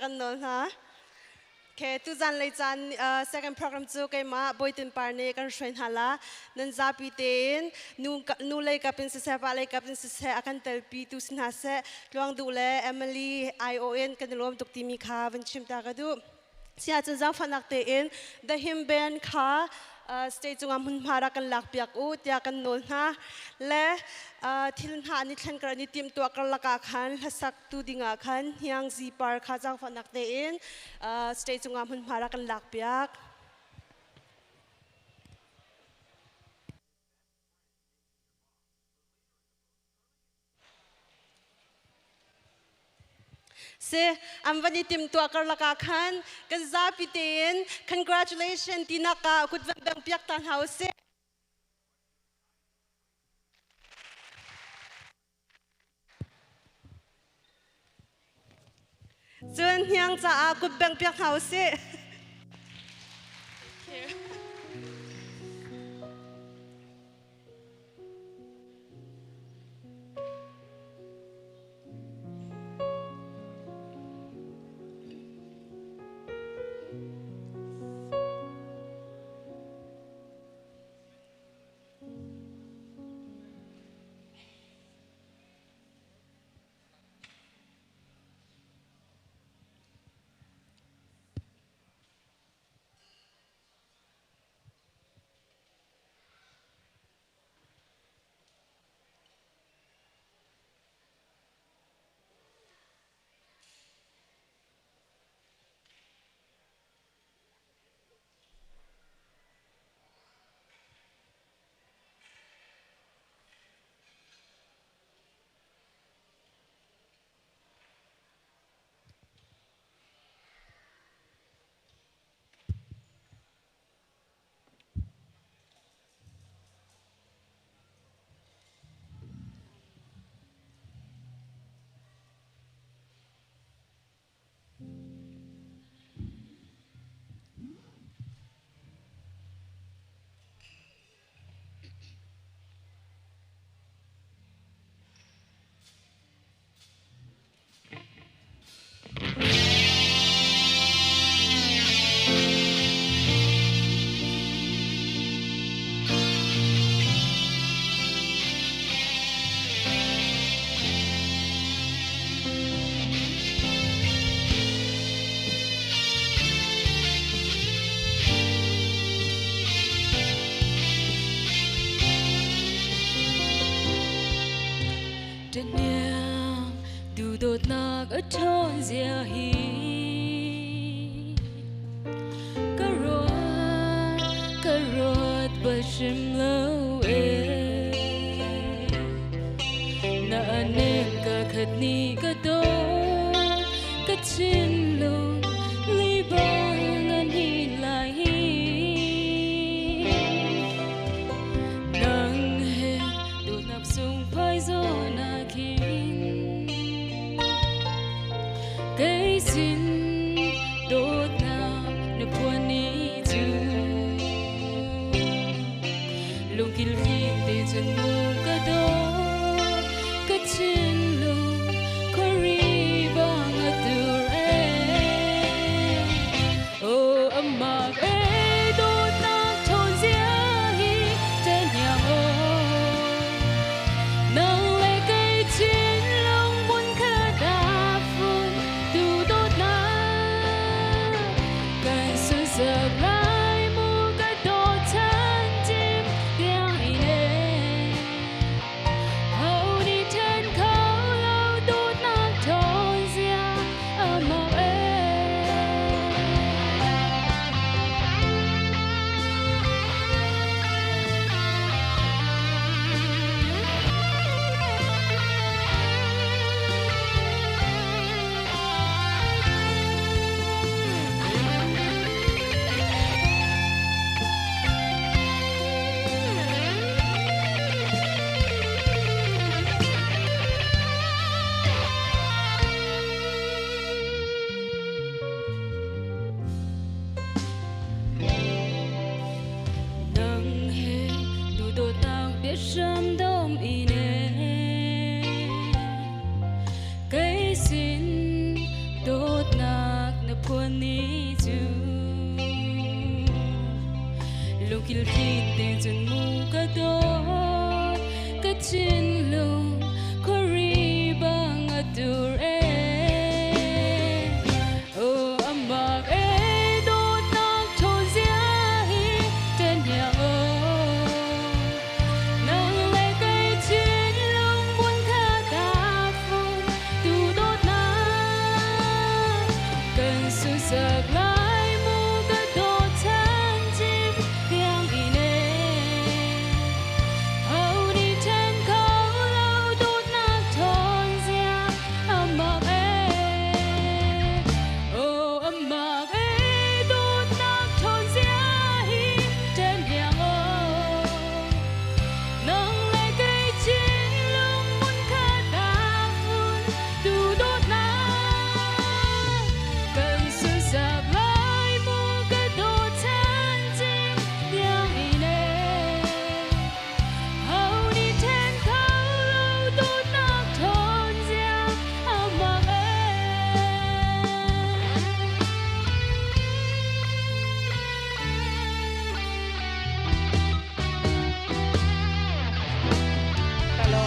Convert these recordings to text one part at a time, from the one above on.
Kan nawl hna. Okay, tuzan lei caan second program cu keimah Bawitin Par nih kan hruai hna la. Nan zapi tein nu, nu lei kap in siseh, pa lei kap in siseh a kan telpi tu si hna seh. Tluang Duh le Emily IO in kan i lawm tuk timi kha van chim ta ka duh. Sia cun zaangfahnak tein The Hymn Band kha stage cungah hmunhma rak kan lakpiak u tiah kan nawl hna. Le thil hna an i thlen kar an i timhtuah karlak ah khan hlasak tu dingah khan Hniang Zi Par kha zaangfahnak tein stage cungah hmunhma rak kan lakpiak. Si an van i timtuah karlak ah khan kan zapi tein congratulation tinak ah kut van beng piak ta hna usih. Cun hniang caah kut beng piak hna usih. Thank you. Ṭahniang duhdawtnak a ṭhawn zia hi ka ruat ka ruat bal hrim lo ee na nem ka khat ni ka dawt ka thinlung libang an hi lai hi nang he dawtnak sung phai zawn ah khin kei sin dawtnak na phuan ni cu lungkil fim te cun mu ka dawt ka thinlung khuari bang a tur ee oh amak ee dawtnak ṭhawn zia hi ṭahniang aw nang le kei thinlung hmun khat ah fun tu dawtnak kan sunsak lai mu ka dawt chan cim tiang in ee. 过你就 Lukil thit chun mu ka do ka chin lung kori bang atur e oh amak e do nak tho zia hi ten ya o nang le kai chin lung mun kha ta phun tu dot na kan su sak lai mu ka do chan chim tiang ine Hau ni then khâu lâu đốt nạc thôn zia amak e oh amak e đốt nạc thôn zia hi ten hiang o nang le cây chín lung mun kha ta phun tu đốt na cần sự sạc lại mu ka do chan chim tiang ine Hau ni then khâu lâu đốt nạc thôn zia amak e. Hello.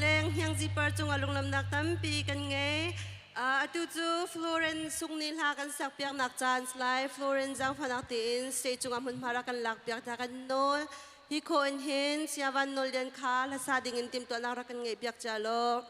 Leng hiang zipar cung alung lam nak tampi kan ngei. Atu cu Florence sung ni hla kan sak piak nak chance lai Florence zang phanak tiin stage cung ah hmun hmara kan lak piak ta kan nawl hi kho in hin siawan nol den kha la sa ding in tim to nak ra kan ngei piak cha lo.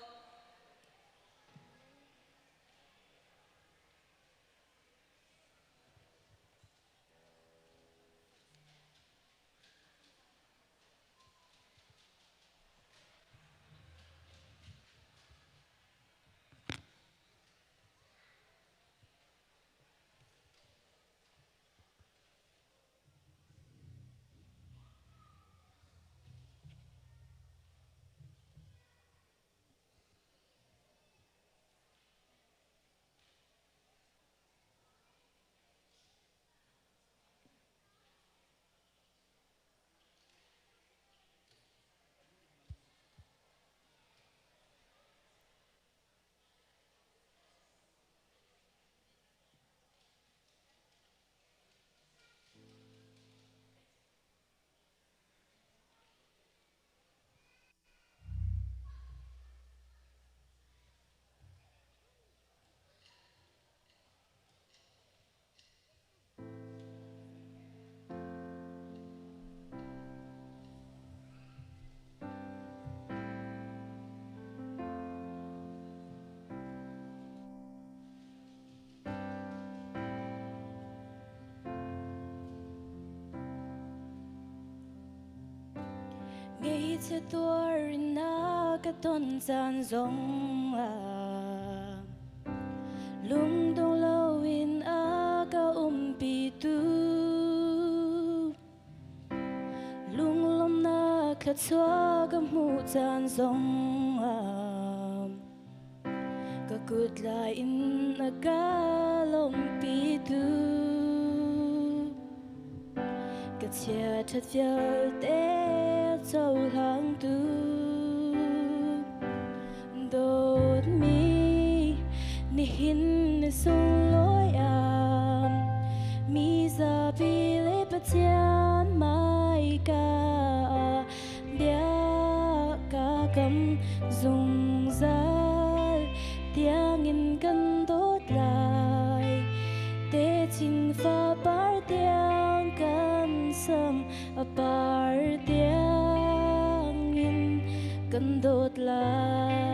Ngày chưa tuổi na ka ton chan zong a lung dong lo in a ka pi tu lung lom na kha chua ka mu chan zong a ka kut la in a ka lom pi tu ka chia that vial te châu hàng tu đột mi ni hin ni sung lối am mi za pi le pa tian mai ka bia ka kam dùng zal tiang in kan đốt lại te chin fa par tiang kan sam a par tiang in kan đốt lại.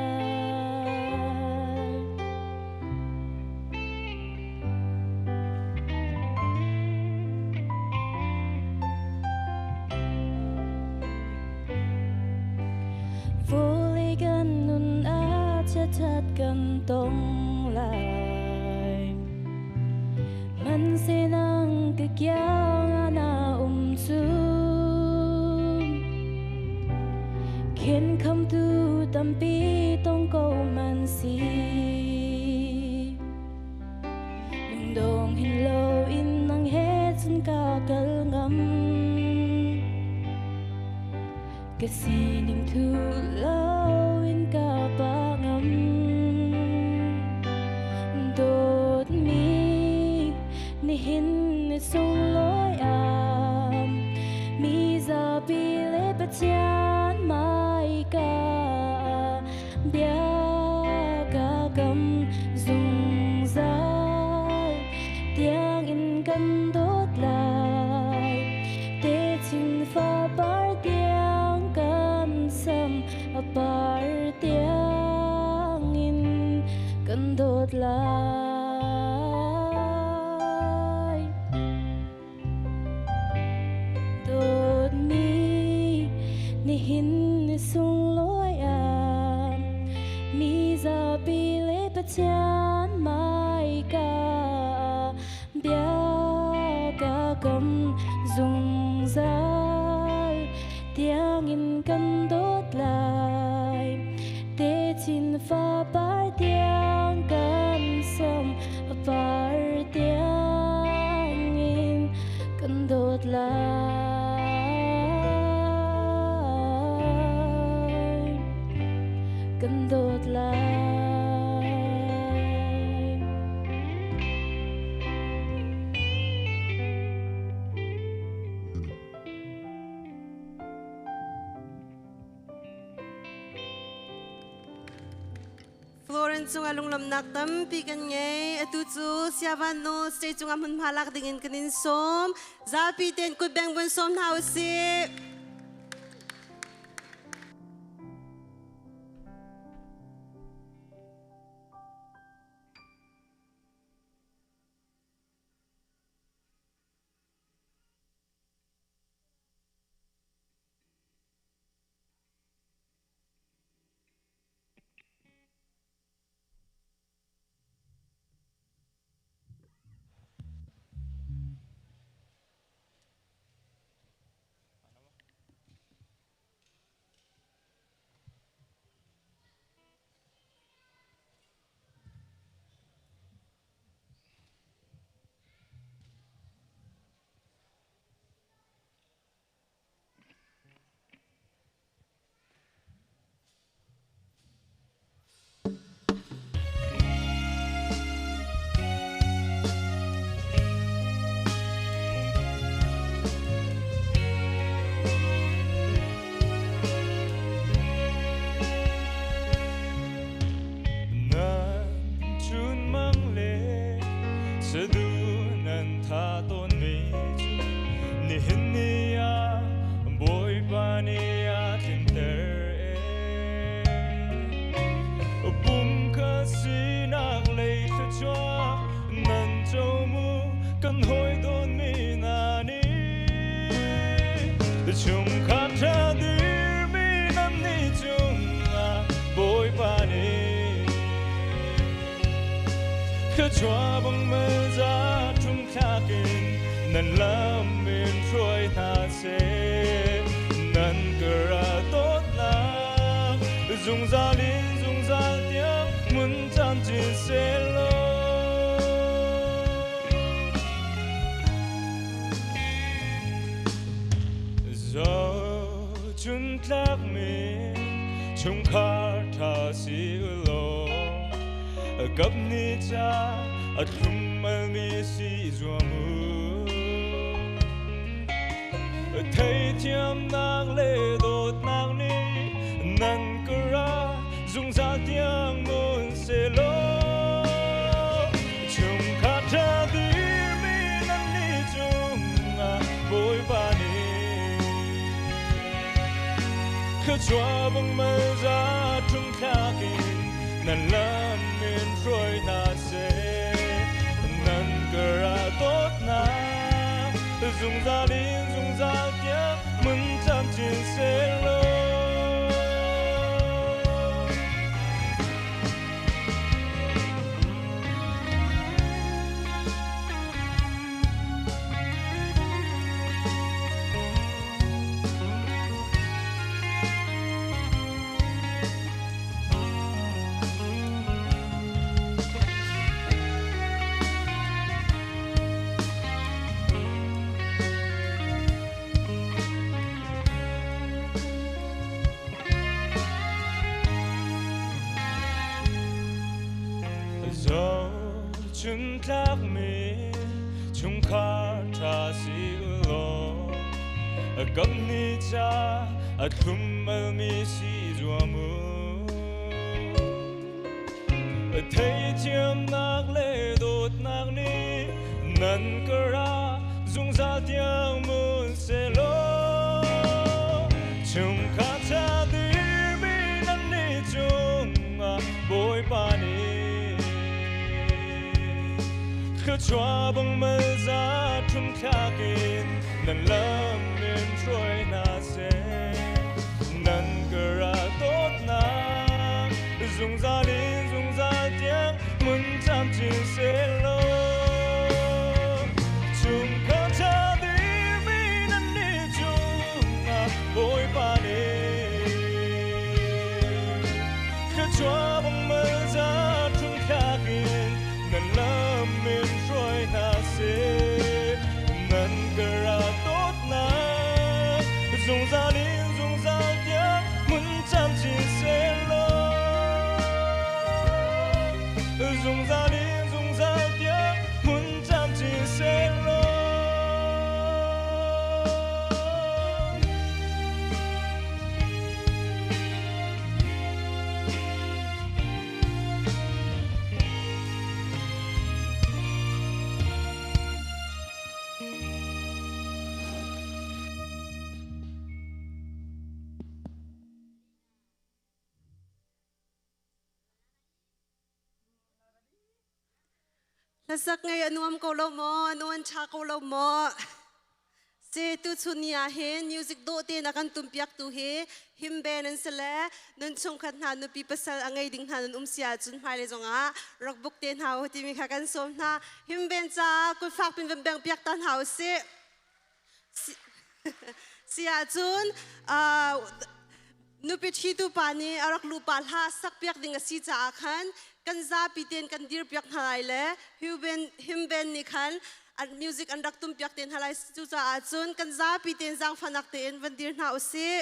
Vô lý gan nun a cha chat kan tong lại man se nang ka kyang na chu khen kham tu tam pi tong câu man si lung dong hin lo in nang he chun ka kal ngam Ka sining thu loin ka pa ngam. Dawtmi nihin ni sunglawi am mi zapi le Pathian hmaika bia ka kam zungzal tiangin kan dawt lai. Techin fapar tiang kan sam a par tiangin kan dawt lai. Dawtmi nihin ni sunglawi am mi zapi le Pathian hmaika bia ka kam zungzal tiangin kan dawt lai. Techin fapar tiang kan sam a par tiangin kan dawt lai. Kan dawt lai. Florence cungah lunglawmhnak tampi kan ngei. Atu cu Siavan nu stage cungah hmunhma lak dingin kan in sawm. Zapi tein kut beng vun sawm hna usih. Nan chunmang le sadu nan tha tawn mi cu nihin ni ah Bawipa nih a tlinter e. Pum kha sinak lei thluachuah nan co mu kan hawi dawn mi hna nih chungkhar ṭha dirmi nan nih cungah Bawipa nih thluachuah bang za ṭhum thlak in nan lam in hruai hna seh. Nan kar ah dawtnak zungzal in zungzal tiang hmun camcin sehlaw. Zohchuntlakmi chungkhar ṭha si ulaw kap nih ca a thlum-almi si zuam u. Theithiamnak le dawtnak nih nan kar ah zungzal tiang hmun sehlaw. Chungkhar ṭha dirmi nan nih cungah Bawipa nih thluachuah bang za ṭhum thlak in nan lam in hruai hna seh. Nan kar ah dawtnak zungzal in zungzal tiang hmun camcin sehlaw. Zohchuntlak mi chungkhar ṭha si u law, a kam ni ca a thlum almi si zuam u. Theithiamnak le dawtnak nih nan kara zungzal tiang mun sehlaw, chungkhar ṭha dirmi nan nih cungah Bawipa nih thluachuah bang malza ṭhum thlak in nan lam in hruai hna seh. Nan kara dawtnak zungzal in zungzal tiang mun camcin sehlaw, chungkhar ṭha dirmi nan nih cungah Bawipa nih thluachuah bang malza ṭhum thlak in nan lam in hruai hna seh. Nan kara dawtnak zungzal in zungzal tiang mun camcin sehlaw, zungzal in zungzal tiang mun camcin sehlaw. Hlasak ngai a nuam ko lo maw? A nuan ṭha ko lo maw? Se tu chun ni ah hin music dawh te na kan tumpiak tu hi him ben an si le nun chungkhat hna nupi pasal a ngei ding hna nan um si ahcun hmailei zongah rak buk te hna u timi kha kan sawm hna. Him ben caah kut fak pin van beng piak ta hna u sih. Si ahcun nupi ṭhitu pa nih a rak lupa hla sak piak ding a si caah khan kan zapi tein kan dir piak hna lai le him ben nih khan music an rak tum piak te hna lai. Cucaah cun kan zapi tein zaangfahnak tein van dir hna u sih.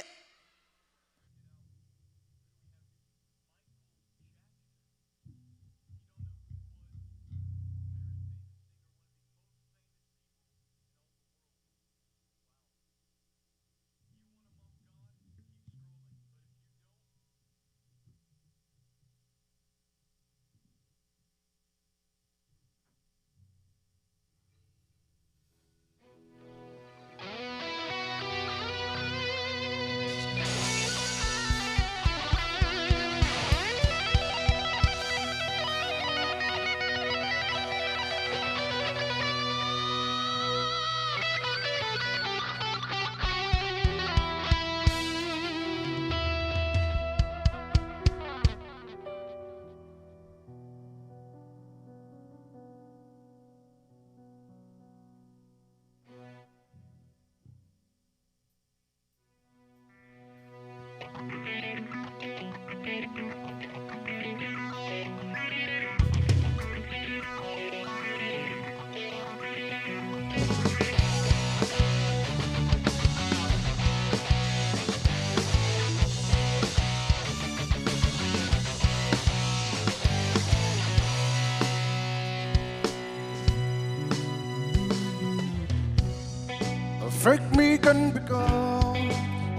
Fek mi kan bika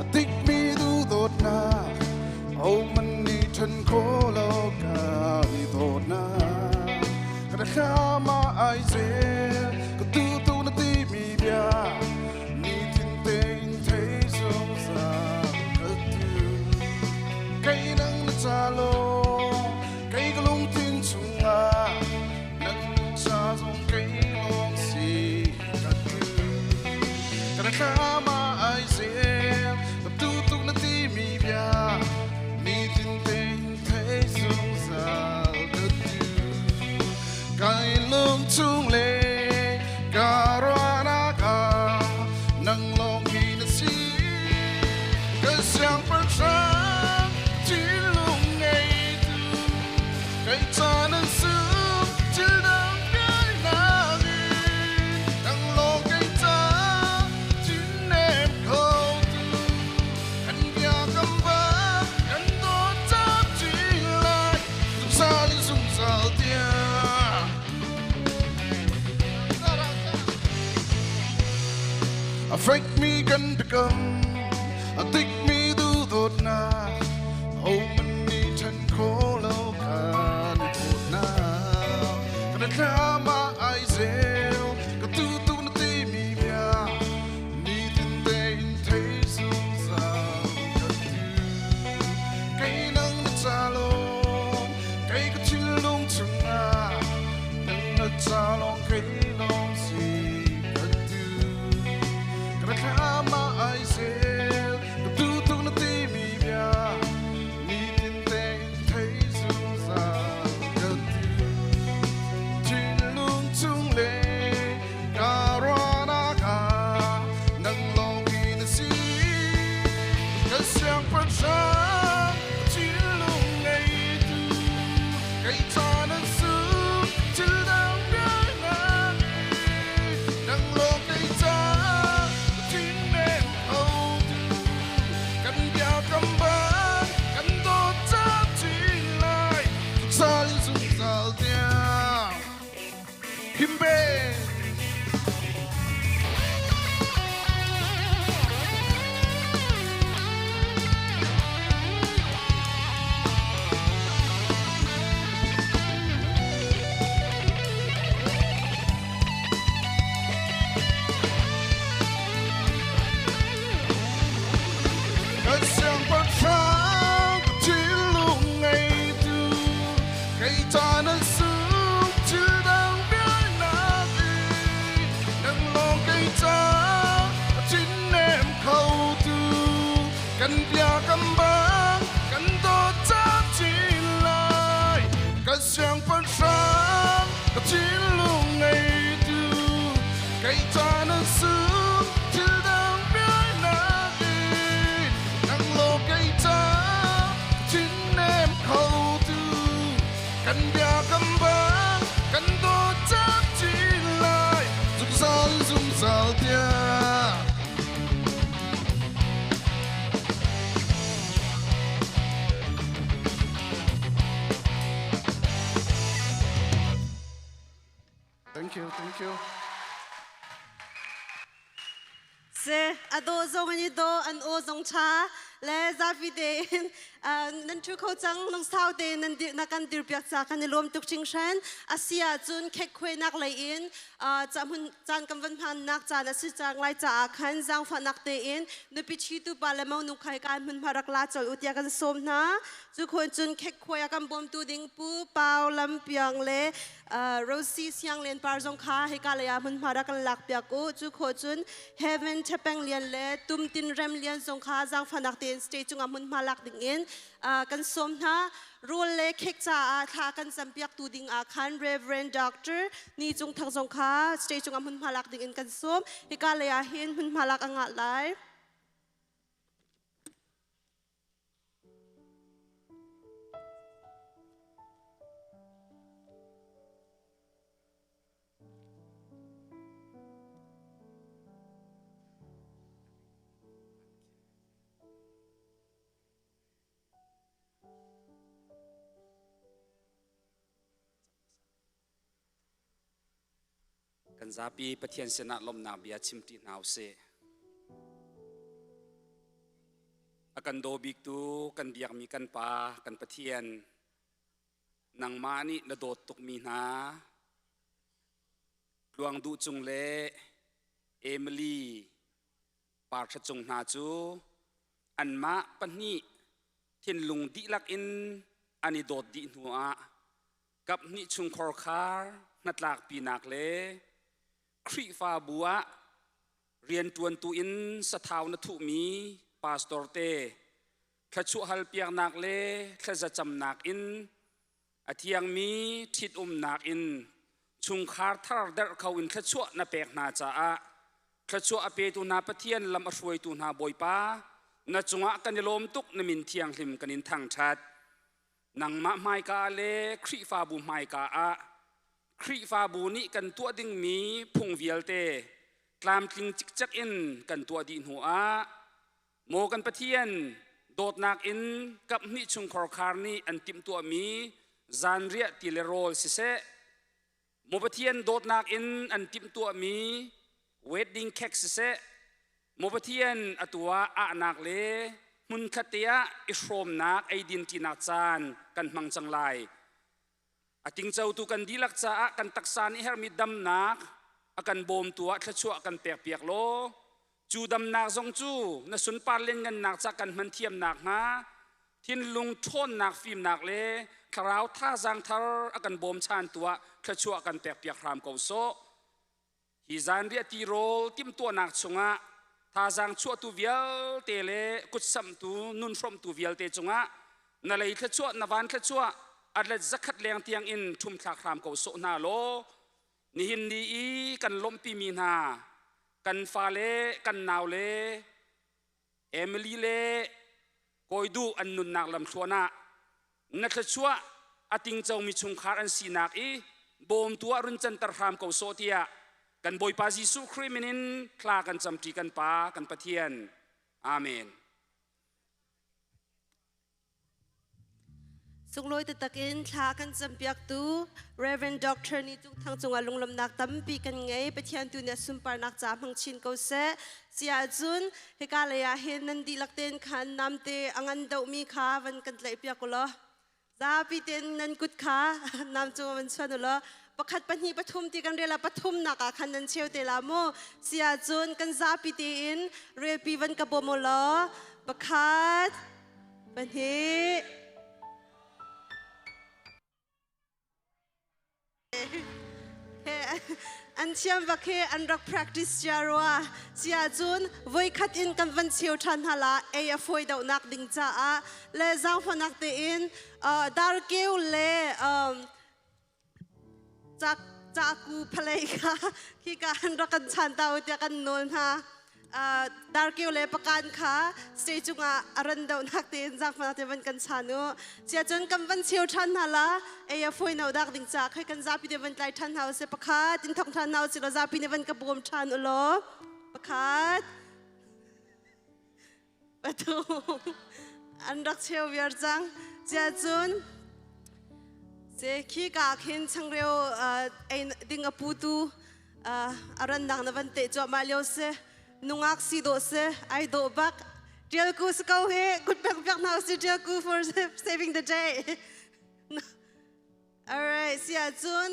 a tik mi duhdawtnak hohmanh nih ṭhen kho lo ka i dawtnak ka thlam ah ai zel ka tu tu na ti mi bia nitin tein thei zungzal ka tu kei nang na ca lo kei ka lungthin chungah nan ca zong kei lawng si ka tu ka thlam ah ai zel ka tu tuk na ti mi bia nitin tein thei zungzal ka tu kai lung chung le ka ruahnak ah nang lawng hi na si ka siangpahrang thinlung ngeitu kai ca nan sung thil dang piainak in nang lawng kai ca thinnem kho tu kan bia kam bang kan dawt camcin lai zungzal in zungzal tiang. Fekmi kan biakam, a dikmi duhdawtnak, hohmanh nih ṭhen kho lo kan i dawtnak. Kan thlam ah ai zel, ka tutu na timi bia, nitin tein thei zungzal kan tu. Kei nang na ca lawng, kei ka thinlung chungah, nang na ca lawng kei lawng si kan tu. Ka thlam ah ai zel, ka tutu na timi bia, nitin tein thei zungzal kan tu. Thinlung chung le ka ruahnak ah nang lawng hi na si. Kan siangpahrang thinlung ngeitu, kei ca nan sung thil dang biaknak i nang lawng kei ca thinnem khotu. Kan biakam bang kan dawt camcin lai, zungzal in zungzal tiang. Himbe! Kan siangpahrang ka thinlung ngeitu, kei ca nan sung thil dang biaknak i nang lawng kei ca a thinnem khotu. Kan biakam bang kan dawt camcin lai, kan siangpahrang ka thinlung ngeitu, kei ca nan sung thil dang biaknak i nang lawng kei ca thinnem khotu. Kan biakam bang kan dawt camcin lai, zungzal zungzal tiang. Thank you, thank you. Se a do zong an i do an aw zong ṭha le zapi tein nan ṭhu kho cang lungsau tein nan dir na kan dirpiak ca kan i lawm tuk hringhran. A si ahcun khekkhuainak lei in cahmun caan kan van hmannak caan a si cang lai caah khan zaangfahnak tein nupi ṭhitu pa le monu khai ka hmunhma rak la colh u tiah kan sawm hna. Cu khun cun khekkhuai a kan bawmtu ding Pu Pau Lam Piang le Rosie Siang Lian Par zong kha hika lei ah hmunhma rak kan lak piak u. Cu khawh cun Heaven Thapeng Lian le Tum Tin Rem Lian zong kha zaangfahnak tein stage cungah hmunhma lak ding in kan sawm hna. Rawl le khek caah thla kan campiak tu ding ah khan Reverend Doctor Ni Cung Thang zong kha stage cungah hmunhma lak ding in kan sawm. Hika lei ah hin hmunhma lak a ngah lai. Kan zapi Pathian sinah lawmhnak bia chimṭi hna usih. A kan daw biktu kan biakmi kan Pa, kan Pathian, nangmah nih na dawt tukmi hna, Tluang Duh Cung le Emily Parṭha Cung hna cu anmah pahnih thinlung dihlak in an i dawt dih hnuah kaphnih chungkhar khar hnatlakpinak le Khrihfabu ah rianṭuantu in sathau na thuhmi pastor te thluachuah halpiaknak le thlazacamnak in a thiangmi ṭhitumnak in chungkhar thar derh kho in thluachuah na pek hna caah thluachuah a petu hna Pathian lam a hruaitu hna Bawipa na cungah kan i lawm tuk na min thianghlim kan in thangṭhat. Nangmah hmaika le Khrihfabu hmaika ah Khrihfabu nih kan tuah dingmi phung vialte tlamtling cikcek in kan tuah dih hnu ah maw kan Pathian dawtnak in kaphnih chungkhar khar nih an timhtuahmi zanriah ti le rawl siseh maw Pathian dawtnak in an timhtuahmi wedding cake siseh. Maw Pathian, atu ah ahnak le hmunkhat te ah i hrawmnak eidin ṭinak caan kan hmang cang lai. A tingcotu kan dihlak caah kan taksa nih herhmi damnak a kan bawmtu ah thluachuah kan pekpiak law cu damnak zong cu na sunpar lianngannak ca kan hman thiam nakhnga thinlung ṭhawnnak fimnak le thlarau thazaang thar a kan bawmchantu ah thluachuah kan pekpiak hram ko sawh. Hi zanriah tirawl timhtuahnak chungah thazaang chuahtu vialte le kutsamhtu nunhrawmhtu vialte cungah na lei thluachuah na van thluachuah a let zakhat leng tiang in ṭhumthlak hram ko sawh hna law nihin ni i kan lawmhpimi hna kan fale kan naule Emily le Kawi Duh an nunnak lamthluan ah na thluachuah a tingcomi chungkhar an sinak i bawmtu ah run canter hram ko sawh tiah kan Bawipa Jesuh Khrih min in thla kan camṭi kan Pa kan Pathian. Amen. Sunglawi taktak in thla kan campiaktu Reverend Dr. Ni Cung Thang cungah lunglawmhnak tampi kan ngei. Pathian tu nih a sunparnak ca hmang chin ko seh. Si ahcun hika lei ah hin nan dihlak tein khan namte a ngan dohmi kha van kan tlaihpiak u law zapi tein nan kut kha nam cungah van chuan u law pakhat pahnih pathum ti kan rel ah pathumnak ah khan nan cheu te la mu. Si ahcun kan zapi tein relpi van ka bawm u law pakhat pahnih an thiam bak hi an rak practice cia rua sia cun voikhat in kan van cheu ṭhan hna la ei a fawi deuhnak ding caah le zaangfahnak tein darkeu le Caku phalei kha khika an rak kan chan ta u tiah kan nawl hna. Darkeu le pakan kha stage cungah a ran deuhnak tein zaangfahnak te van kan chan u. Cia cun kan van cheu ṭhan hna la ei a fawi no dak ding ca khai kan zapi te van tlai ṭhan hna u sih pakhat in thong ṭhan hna u sih law zapi nih van ka bawm ṭhan u law pakhat pathum an rak cheu viar cang cia cun se khi ka khin changreu ei ding a putu a rannak na van te cuahmah lio si nungak si dawh si ai dawh bak Tial ku si ko hi kut pek piak hna si Tial ku for saving the day. Alright, sia cun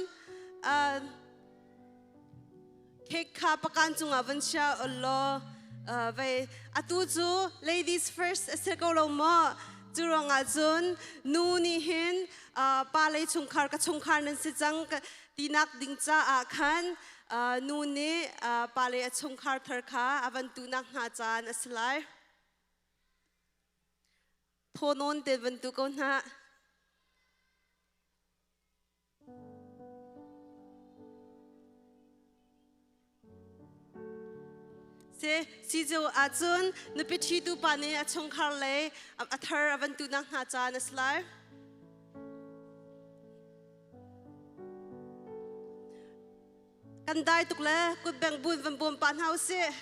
cake kha pakan cungah van chia law vei atu cu ladies first a si ko lo maw cu ruangah cun nu nih hin pa lei chungkhar ka chungkhar nan si cang tinak ding caah khan nu nih pa lei a chungkhar thar kha a van tunak hnga caan a si lai. Thaw nawn te van tu ko hna. Se si cu ahcun nupi ṭhitu pa nih a chungkhar lei a thar a van tuhnak hna caan a si lai. Kan dai tuk le kut beng bun van bawm pa hna usih.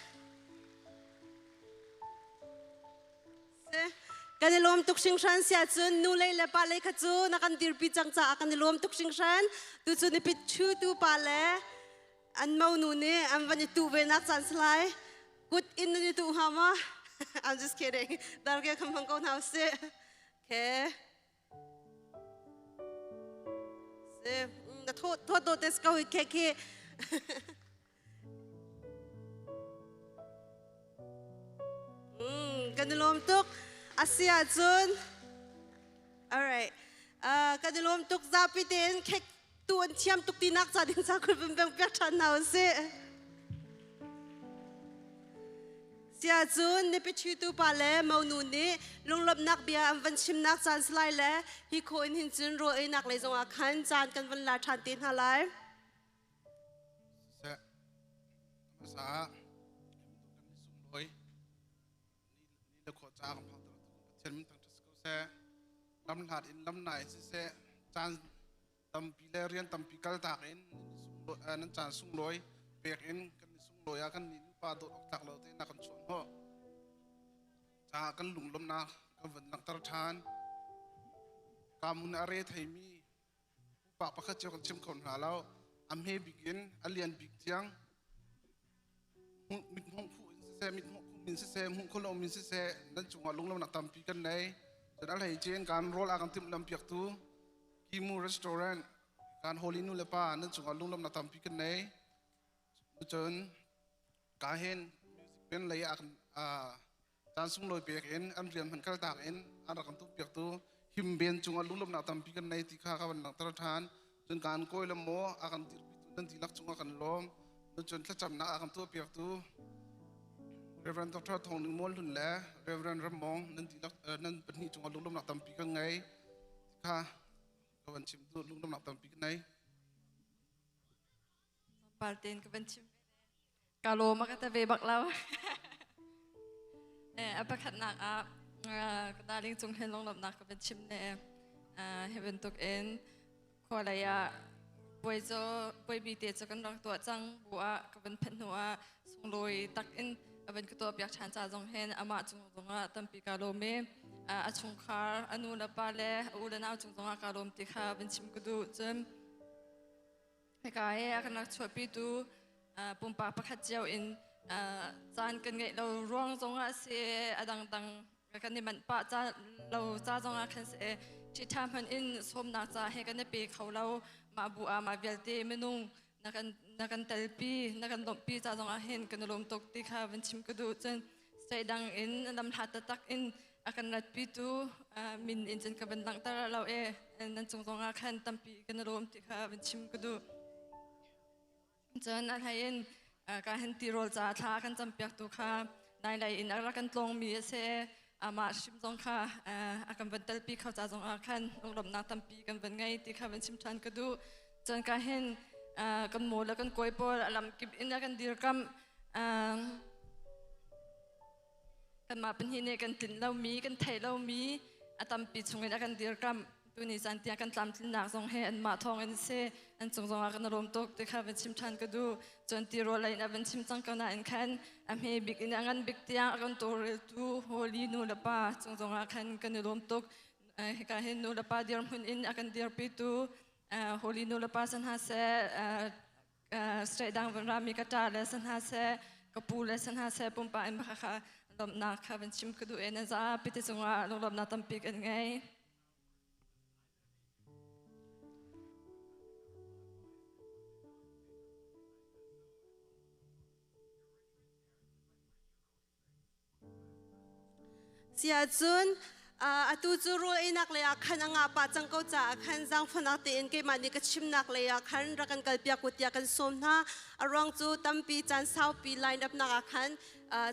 Kan i lawm tuk hringhran sia cun nu lei le pa lei kha cu na kan dirpi cang caah kan i lawm tuk hringhran. Tu cu nipit chu tu pa le an monu nih an van i tuh ve nak caan si lai. Kut in nan i tuh hnga maw? I'm just kidding. Darke kham hmang ko hna usih. Okay. Si, na tho tho to tes ko hi khe khi. Kan i lawm tuk. A si ahcun, alright. Kan i lawm tuk zapi tein khek tu an thiam tuk tinak ca ding ca khul van beng piak ṭhan hna usih. Sia cun nipi ṭhitu pa le monu nih lunglawmhnak bia an van chimnak caan si lai le hi khawh in hin cun rawl einak lei zongah khan caan kan van la ṭhan te hna lai. Siseh, hmasa ah kan i sunglawi ni le khua ca kan phak Pathian min thangṭhat si ko seh. Lam hlat in lam nai siseh, caan tampi le rian tampi kal tak in nan caan sunglawi pek in kan i sunglawi ah kan nih nupa dawt awk tlak lo te na kan chuah hnawh caah kan lunglawmhnak kan van langhter ṭhan. Kamun a re theimi Pupa pakhat cio kan chim kho hna lo. A hme bik in a lian bik tiang mithmawh phu in siseh mithmawh khum Hmuh min siseh, hmuh khawh lo min siseh, nan cungah lunglawmhnak tampi kan nei. Cun a hlei cin kan rawl a kan timhlam piaktu Kimu Restaurant kan Holy nu le pa nan cungah lunglawmhnak tampi kan nei. Cun ka hin music band lei ah caan sunglawi pek in an rian hman kal tak in an rak kan tum piaktu him ben cungah lunglawmhnak tampi kan nei ti kha ka van langhter ṭhan. Cun kan kawi le maw a kan dirpitu nan dihlak cungah kan lawm. Cun thlacamnak a kan tuah piaktu Reverend Dr. Thong Ning Mual Hlun le Reverend Ram Mong nan dihlak nan pahnih cungah lunglawmhnak tampi kan ngei ti kha ka van chim duh lunglawmhnak tampi kan nei. Tlawmpal tein ka van chim ve ka lawm a ka ta ve bak lo. A pakhatnak ah ka darling cung hin lunglawmhnak ka van chim ne. Hi bantuk in khua lei ah puai cu puai bi te cu kan rak tuah cang bu ah ka van phanh hnu ah sunglawi tak in a van ka tuah piak ṭhan ca zong hin amah cung zongah tampi ka lawm i a chungkhar a nu le pa le a u le nau cung zongah ka lawm ti kha van chim ka duh. Cun hika hi a kan rak chuahpitu pumpak pakhat cio in caan kan ngeih lo ruang zongah si a dangdang kan i manh pah ca lo ca zongah khan si ṭhiṭha hmanh in sawmnak ca he kan i pe kho lo. Mah bu ah mah vialte minung na kan telpi na kan lawmhpi ca zongah hin kan i lawm tuk ti kha van chim ka duh. Cun state dang in lam hlat taktak in a kan ratpitu min in cun ka van langhter lo e nan cung zongah khan tampi kan i lawm ti kha van chim ka duh. Cun a hlei in ka hin tirawl ca thla kan campiak tu kha nai lei in a rak kan tlawng mi a si. Amah hrim zong kha a kan van telpi kho ca zong ah khan lunglawmhnak tampi kan van ngei ti kha van chim ṭhan ka duh. Cun ka hin kan maw le kan kawi pawl a lam kip in a kan dirkamh kanmah pahnih nih kan tlinh lomi kan theih lomi a tampi chungin a kan dirkamh. Tuni caan tiang kan tlamtlinnak zong he anmah thawng in si an cung zongah kan lawm tuk ti kha van chim ṭhan ka duh. Cun tirawl lei in a van chim cang ko nain khan a hme bik in a ngan bik tiang a kan tawlreltu Holy nu le pa cung zongah khan kan i lawm tuk. Hika hin nu le pa dirhmun in a kan dirpitu Holy nu le pa san hna seh, straight dang van rami ka ṭa le san hna seh, ka pu le san hna seh, pumpa in baka kha lawmhnak kha van chim ka duh e. Nan zapi te cungah lunglawmhnak tampi kan ngei. Siahcun atu cu rawl einak lei ah khan a ngah pah cang ko caah khan zaangfahnak tein keimah nih ka chimnak lei ah khan rak kan kalpiak u tiah kan sawm hna. A ruang cu tampi caan saupi line up nak ah khan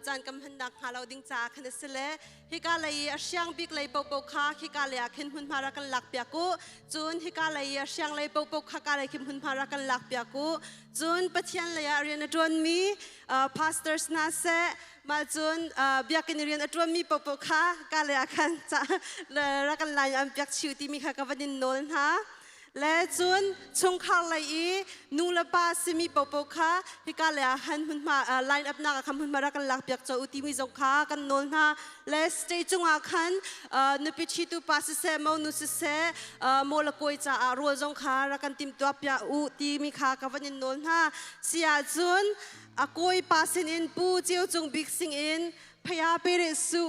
caan kan hmannak hnga lo ding caah khan a si le hika lei i a hriang bik lei popo kha hika lei ah khin hmunhma rak kan lak piak u. Cun hika lei i a hriang lei popo kha ka lei khin hmunhma rak kan lak piak u. Cun Pathian lei ah rian a ṭuanmi pastors hna seh, mah cun biakinn i rian a ṭuanmi popo kha ka lei ah khan rak kan line an piak chiu timi kha ka van in nawl hna. Le cun chungkhar lei i nu le pa simi popo kha hika lei ah khan hmunhma line up nak ah khan hmunhma rak kan lak piak cho u timi zong kha kan nawl hna. Le stage cungah khan nupi ṭhitu pa siseh, mo nu siseh, mo le kawi caah rawl zong kha rak kan timhtuah piak u timi kha ka van in nawl hna. Si ahcun a kawi pa sinin Pu Ceu Cung Bik sing in phaya pere su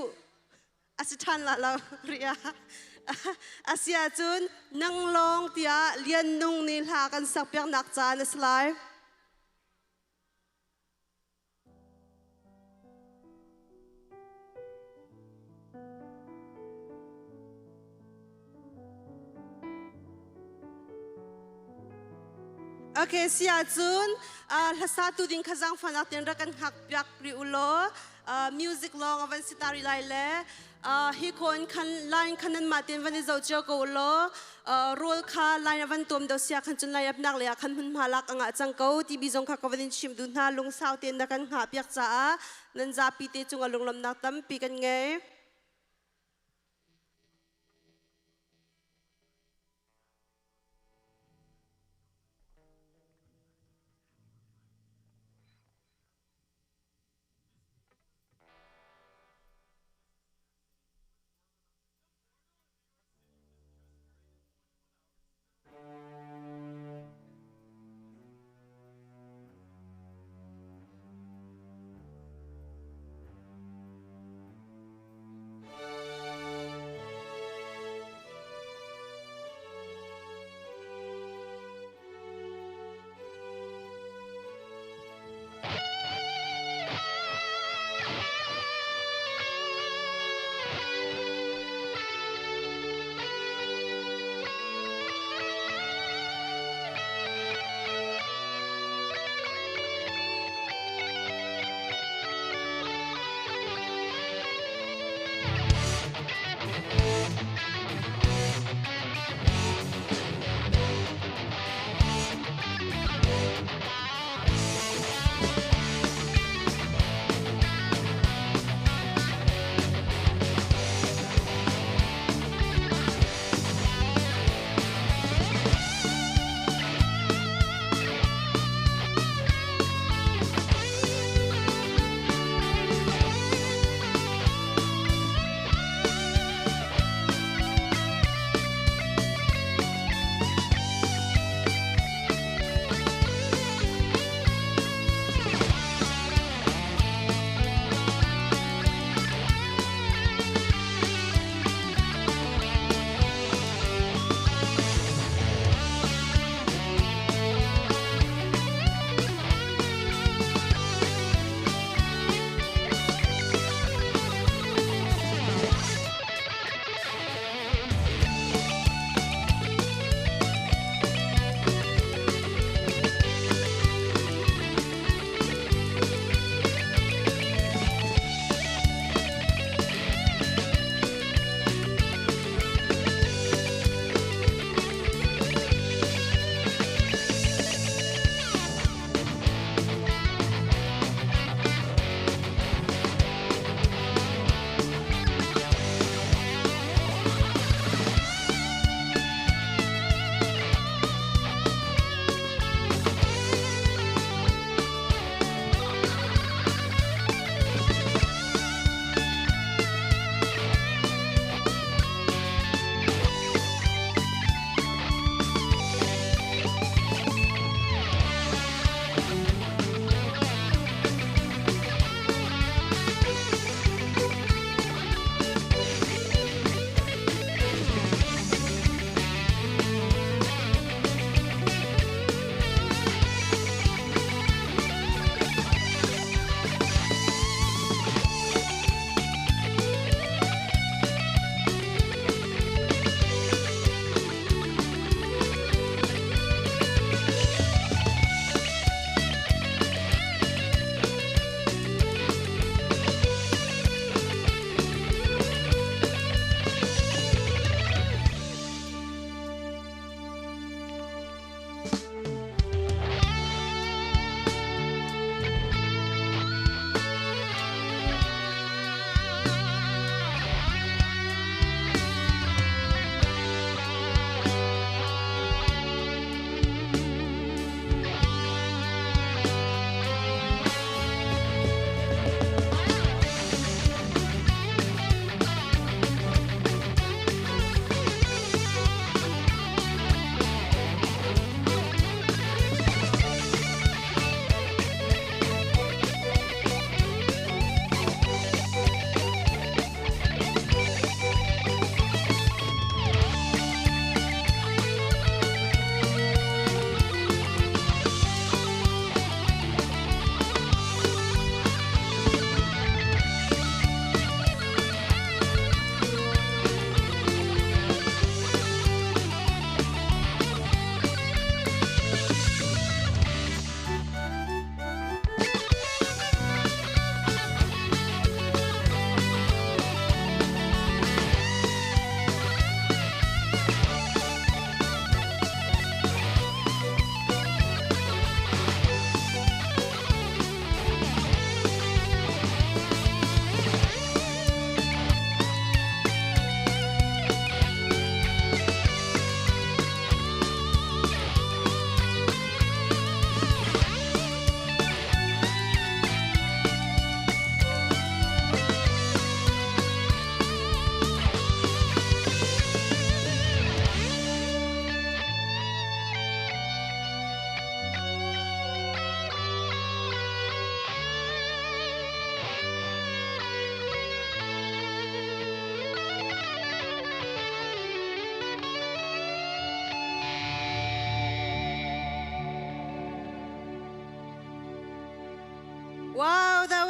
a si ṭhan la lo ria a si ahcun nang lawng tiah Lian Nung nih hla kan sak piaknak caan a si lai. Okay, si ahcun hlasa tu ding kha zaangfahnak tein rak kan hngak piak rih u law music lawng a van si ta rih lai le hi khon khan line khan nan mah tein van i zoh cio ko u law rawl kha line a van tuam do sia khan cun line apnak le ah khan hmunhma lak a ngah cang ko ti bi zong kha ka van in chim duh hna. Lungsau tein na kan hngah piak caah nan zapi te cungah lunglawmhnak tampi kan ngei.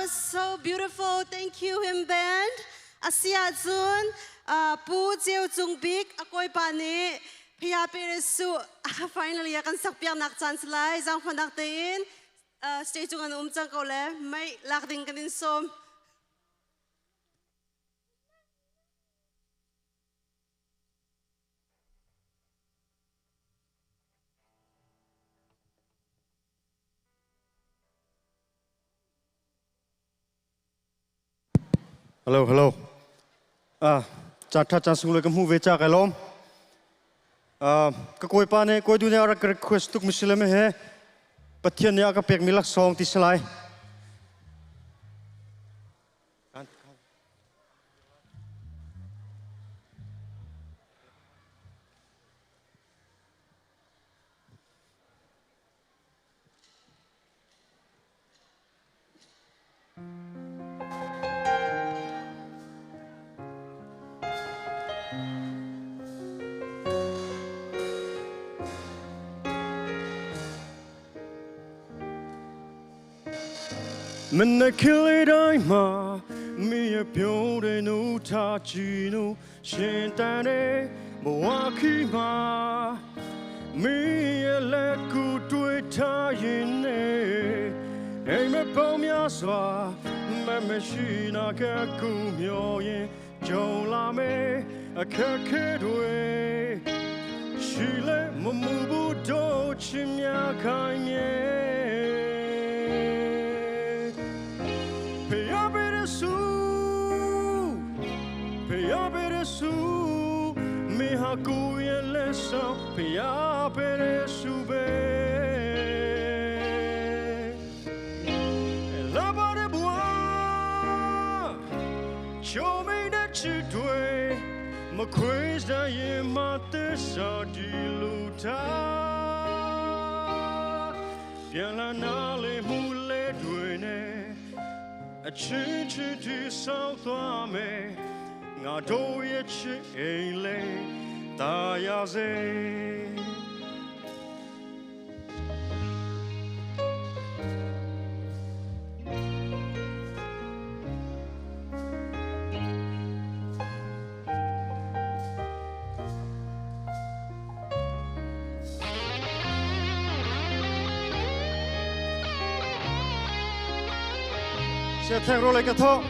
was so beautiful. Thank you, him band. Asia cun Pu Ceu Cung Bik a kawipa nih Phaya Peresu finally a kan sak piaknak caan si lai. Zaangfahnak tein stage cung an um cang ko le mei lak ding kan in sawm. Hello, hello. Ah, caan ṭha caan sung le ka hmuh ve ca kai lawm. Ah, ka kawipa nih kawi du nih a rak request tuk mi si le he Pathian nih a ka pekmi laksawng ti si lai. မနက်ခင်းလေးတိုင်းမှာမင်းရဲ့ပြုံးတဲ့နှုတ်ထားကြည့်လို့ရှင်တန်တဲ့ဘဝခီမှာမင်းရဲ့လက်ကူတွေ့ထားရင်နဲ့အိမ်မပုံများစွာမမရှိနာကကူမျောရင်ကြုံလာမယ်အခက်ခဲတွေရှိလဲမမူဘူးတို့ချင်များခိုင်မြဲ ဖေရပေရဆူဖေရပေရဆူမေဟာကူရဲ့လက်ဆောင်ဖေရပေရဆူပဲလာပါတဲ့ဘဝချိုမိတဲ့ချစ်တွေမခွေးစားရင်မသက်စာဒီလူထားပြန်လာနာလေမှုလဲတွေနဲ့အချင်းချင်းတီဆောက်သွားမယ်ငါတို့ရဲ့ချစ်အိမ်လေးတာယာစေဆရာထင်ရောလိုက်ကတော့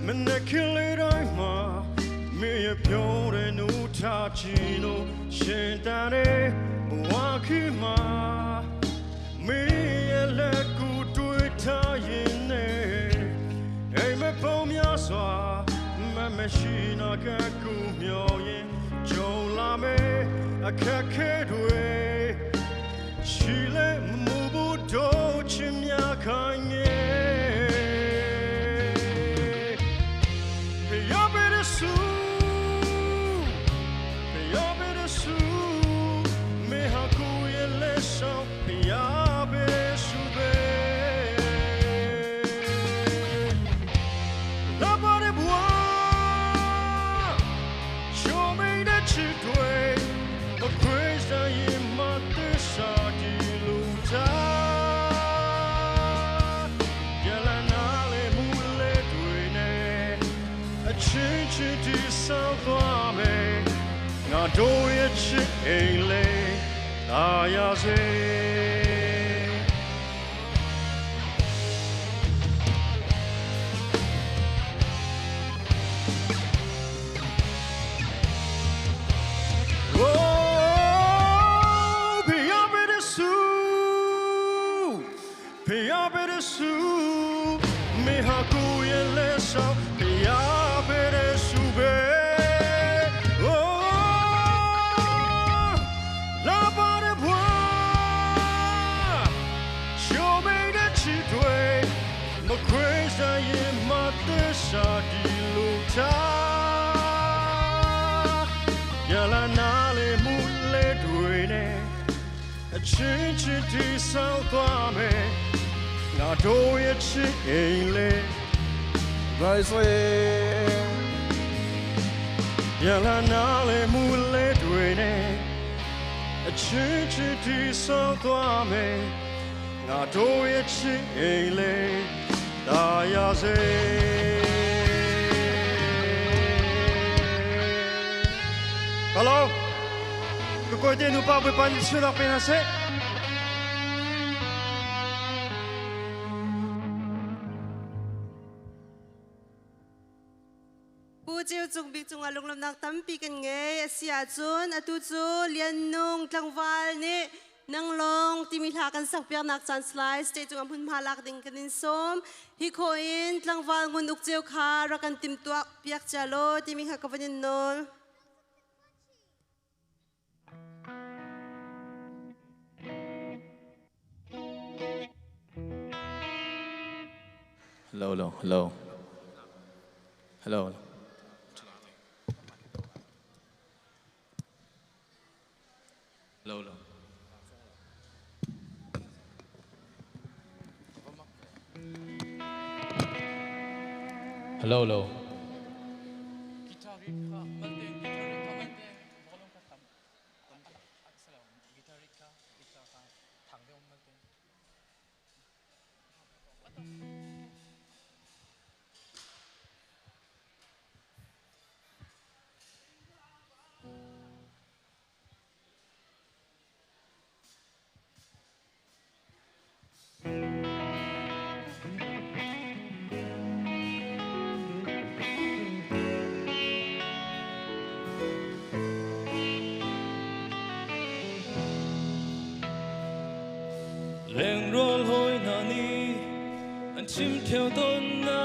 မနက်ခင်းလေးတိုင်းမှာမင်းရဲ့ပြုံးတဲ့နှုတ်ထားချင်လို့ရှင်တန်တဲ့ဘဝခီမှာမင်းရဲ့လက်ကူတွေ့ထားရင်နဲ့အိမ်မပုံများစွာမမရှိနာကကူမျောရင်ကြုံလာမယ်အခက်ခဲတွေရှိလဲမမူဘူးတို့ချင်များခိုင်ငယ် ဖေရပေရဆူဖေရပေရဆူမေဟာကူရဲ့လက်ဆောင်ဖေရပေရဆူပဲလာပါတဲ့ဘဝချိုမိတဲ့ချစ်တွေမခွေးစားရင်မသက်စာဒီလူထားရလနာလေမူလေတွေနဲ့အချင်းချင်းတီဆောက်သွားမယ်ငါတို့ရဲ့ချစ်အိမ်လေးသာယာစေOh, Piyaberesu, Piyaberesu, me haku yelesa, Piyaberesu be. Oh, la ba de bois, show me the chitwe, မခွေးစားရင်မသက်စာဒီလိုထားရလာနာလေမှုလေတွေနဲ့အချင်းချင်းတီဆောက်သွားမယ်ငါတို့ရဲ့ချစ်အိမ်လေး Nicely. ရလာနာလေမှုလေတွေနဲ့ ချင်းချင်းတီဆောက်သွားမယ်ငါတို့ရဲ့ချစ်အိမ်လေးဒါရစေ Hello ကကိုတဲ့နူပါဘပန်ဆွေနာပင်ဆေ Pu Ceu Cung Bik cungah lunglawmhnak tampi kan ngei. A si ahcun atu cu Lian Nung tlangval nih Nang lawng timi hla kan sakpiaknak caan slide stage cungah hmunhma lak ding kan in sawm. Hi khawh in tlangval ngun uk ceu kha rak kan timtuah piak cia law timi kha ka van in nawl. Hello, hello, hello. Hello. Hello, hello. Hello, hello. Leng rual hoi na ni an chim theo ton na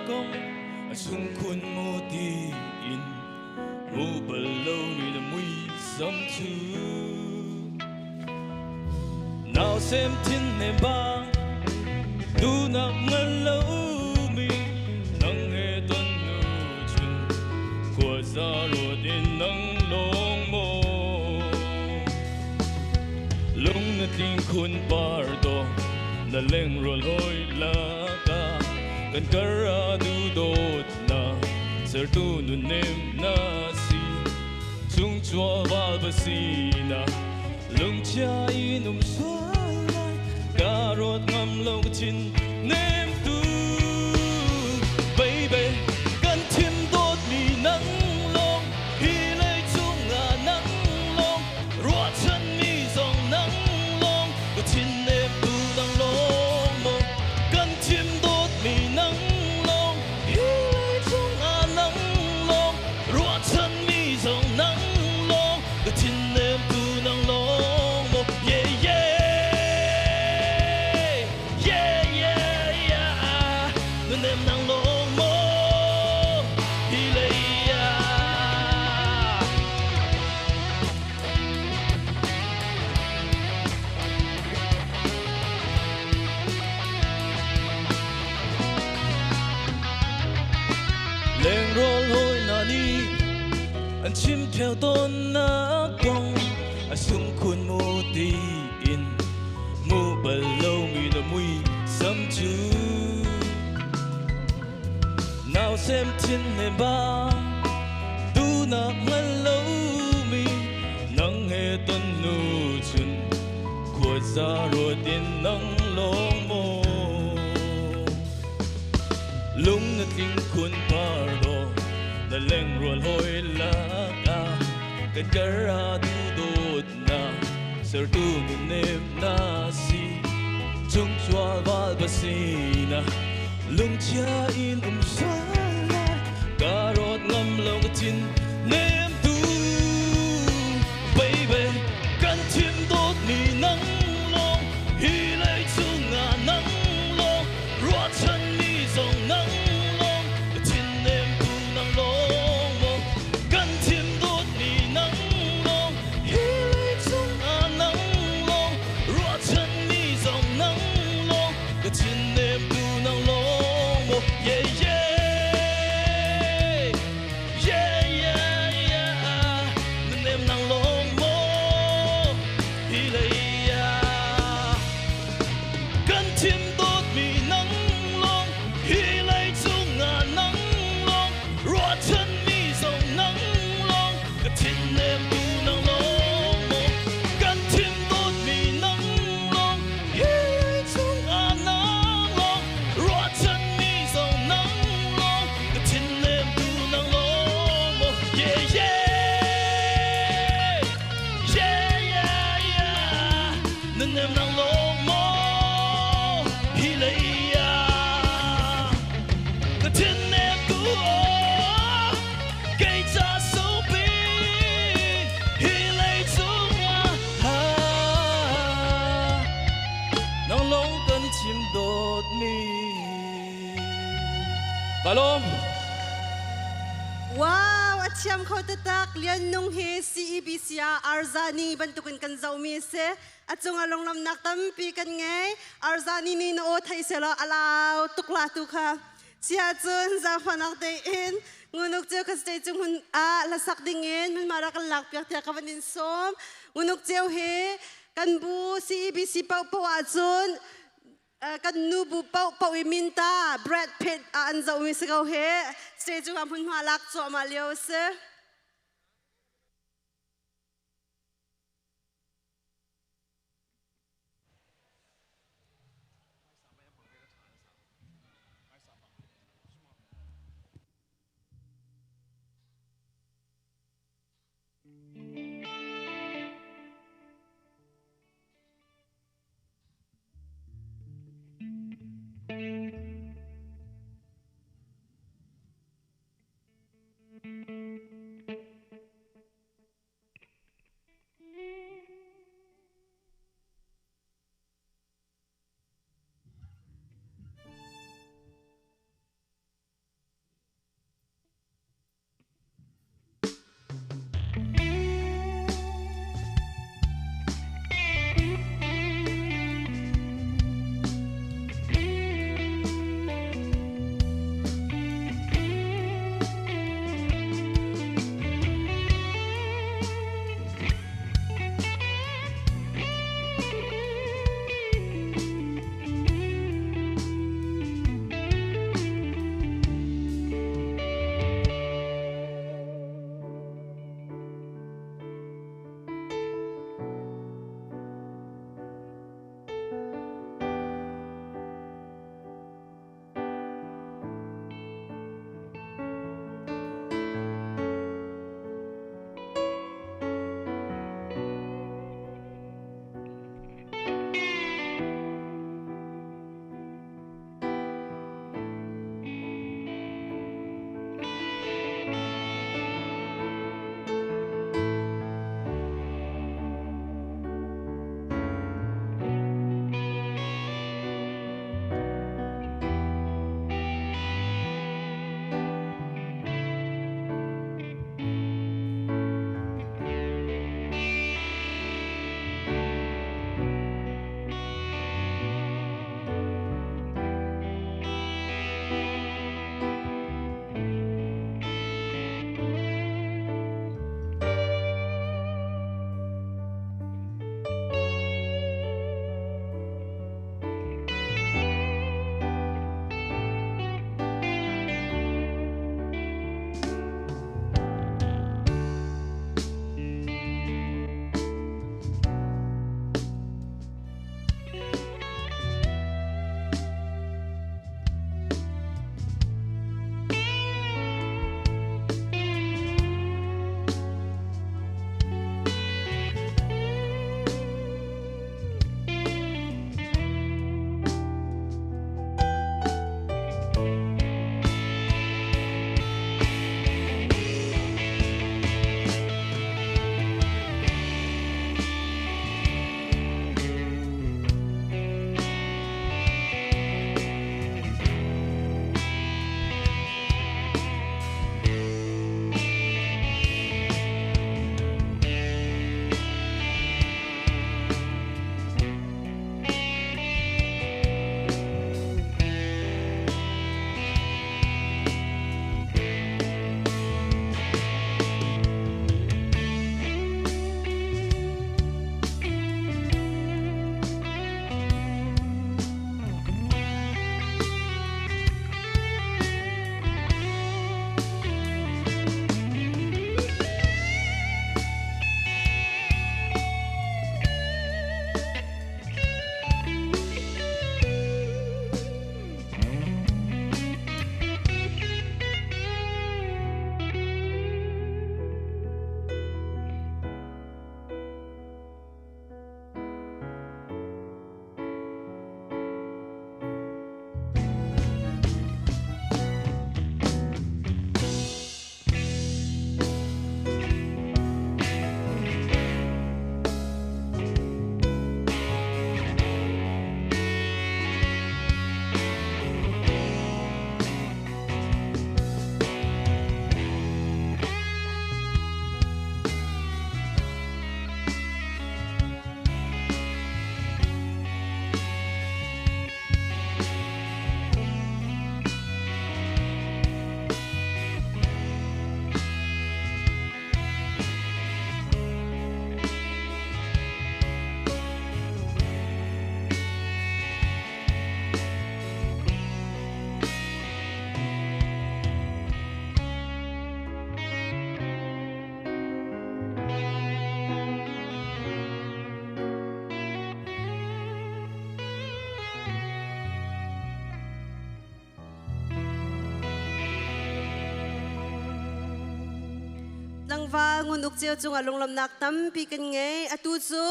kong a sung khun mu ti in mu bal lo mi na mui sam chu Nau sem thin nem bang tu nak ngan lo mi nang he ton nu chun khua za ruat in nang long mo lung na tling khun par do na leng rual hoi la ka kan kara du dot na ser tu nu nem na si chung chua wal ba si na lung chia in sual lai ka rot ngam lo chin nem tu baby kan thim dot mi nang long hi lei chung nga nang long ruat chan mi zong nang long ka chin nem tu nang long mo kan thim dot mi nang long hi lei chung nga nang long ruat chan mi zong nang long ka chin nem tu nang long mo yeah yeah yeah yeah yeah nu nem nang long mo hi lei ya Leng rual hoi na ni an chim theo ton na kong a sung khun mu ti in mu bal lo mi na mui sam chu nào xem thiên nề ba tu nak ngan lo mi nang he ton nu chun khua za ruat in nang long mo lung na tling khun par do na leng rual hoi la ka kan kara du dot na ser tu nu nem na si chung chua wal ba si na lung chia in sual lai ka rot ngam lo ka chin nem tu baby kan thim dot mi nang long hi lei chung nga nang long ruat chan mi zong nang long ka chin nem tu nang long mo kan thim dot mi nang long hi lei chung nga nang long ruat chan mi zong nang long ka chin nem tu nang long mo yeah yeah yeah yeah yeah nu nem nang long mo hi lei ya kan thim dot mi nang long hi lei chung nga nang long ruat chan mi zong nang long ka thin nem tu nang long mo kan Hi lei ah ka thin nem tu aw kei ca sungpi hi lei cungah nang lawng kan chim dawtmi ka lawm. Wow, a thiam kho taktak. Lian Nung hi CEBC ah Arzani bantukin kan zohmi a si. A cungah lunglawmhnak tampi kan ngei. Arzani nih na aw thei selaw a lau tuk la tu kha. Sia cun zaangfahnak tein ngunuk ceu ka stage cung hun ah hlasak dingin hmunhma rak kan lak piak tiah ka van in sawm. Ngunuk ceu hi kan bu CEBC paohpaoh ahcun kan nu bu paohpaoh i minta Brad Pitt ah an zohmi si ko hi. Stage cung ah hmunhma lak cuahmah lio a si. val Ngun Uk Ceu cungah lunglawmhnak tampi kan ngei. Atu cu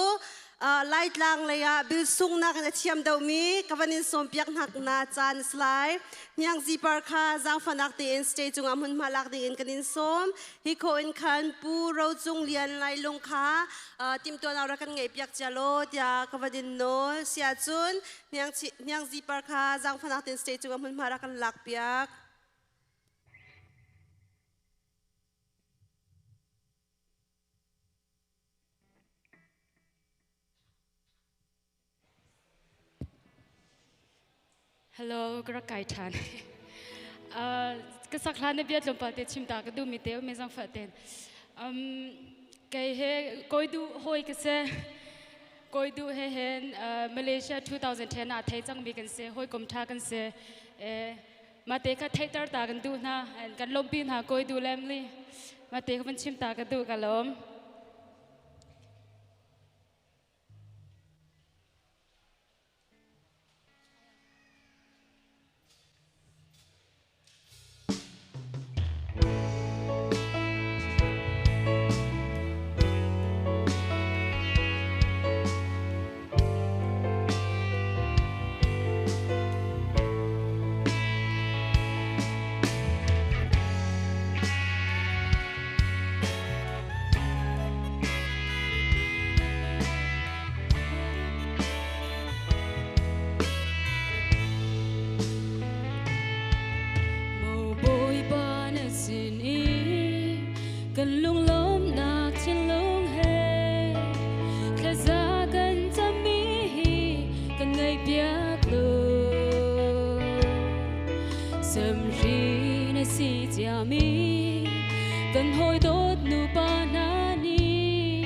Laitlang lei ah bil sungnak in a thiam deuhmi ka van in sawmpiak hna na caan a si lai. Hniang Zipar kha zaangfahnak tein stage cungah hmunhma lak ding in kan in sawm. Hi khawh in khan Pu Ro Cung Lian Lailung kha timhtuahnak rak kan ngeihpiak cia law tiah ka van in nawl. Si ahcun Hniang Zipar kha zaangfahnak tein stage cungah hmunhma rak kan lakpiak. Hello, ka rak kai ṭhan. Ka sak hlan na bia tlawmpal te chim ta ka duh mi te me zang fa ten. Kei he koi du hoi ka se koi du he hen Malaysia 2010 ah thei cang mi kan se hoi kom tha kan se mate kha theihter ta kan duh hna kan lawmpi hna koi du lemli mate kha van chim ta ka duh ka lawm. Bawipa na sin i kan lunglawmnak thinlung he thlaza kan cammi hi kan ngaihpiak law. Samri na si ciami kan hawi dawt nupa hna nih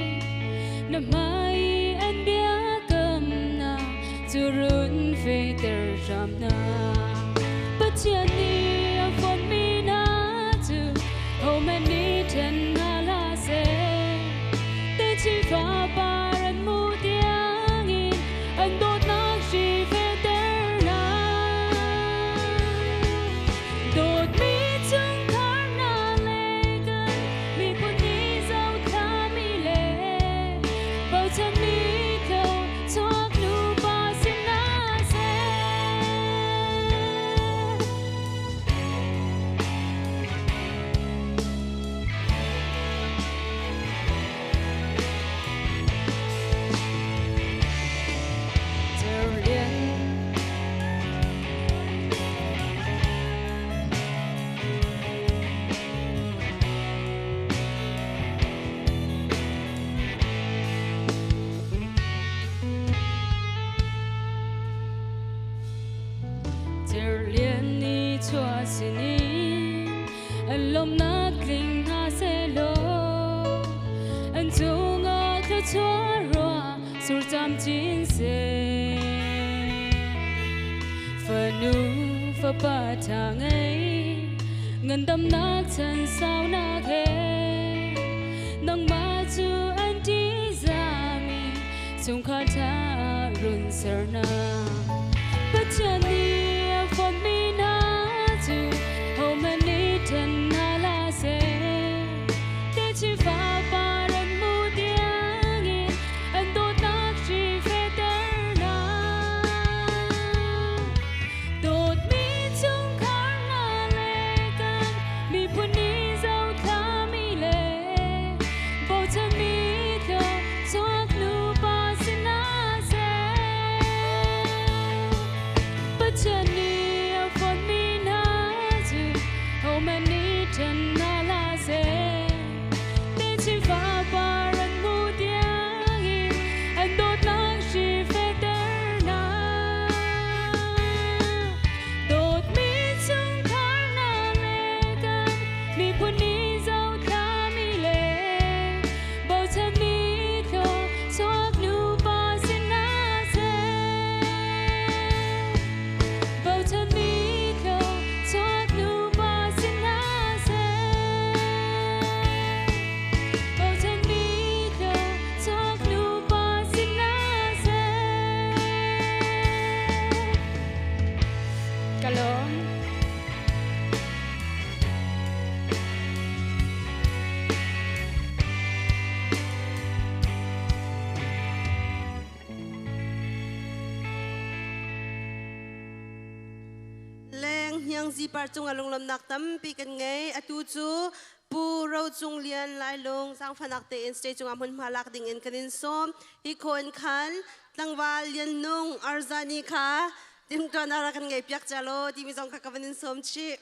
na hmai an biakamnak cu run fehter hram hna. Pathian nih a fonhmi hna cu hohmanh nih ṭhen hna hlah seh. Techin fapar an hmuh tiangin an dawtnak hri fehter hna. Dawtmi chungkhar hna le kan miphun nih zohthlami le bochanmi thluachuak nupa si hna seh. Cerlian Cerlian ni chuah sinin an lawmhnak tling hna sehlaw an cungah thluachuah ruah sur camcin seh. Fanu fapa ṭha ngei ngandamnak chan saunak he nangmah cu an ṭihzahmi chungkhar ṭha run ser hna. Pathian nih a fonhmi hna cu hohmanh nih ṭhen hna hlah seh. Techin fapar an hmuh tiangin an dawtnak hri fehter hna. Dawtmi chungkhar hna le kan miphun nih zohthlami le bochanmi thluachuak nupa si hna seh. Pathian nih a fonhmi hna cu hohmanh nih ṭhen hna hlah seh. Techin fapar an hmuh tiangin an dawtnak hri fehter hna. Dawtmi chungkhar hna le kan miphun nih zohthlami le bochanmi thluachuak nupa si hna seh. Bochanmi thluachuak nupa si hna seh. Bochanmi thluachuak nupa si hna seh. Ka lawm. Hniang Zipar cungah lunglawmhnak tampi kan ngei. Atu cu Pu Ro Cung Lian Lailung zaangfahnak tein stage cungah hmunhma lak ding in kan in sawm. Hi khawn khan tlangval Lian Nung Arzani kha timhtuahnak rak kan ngei piak cia law timi zong kha ka van in sawm chih.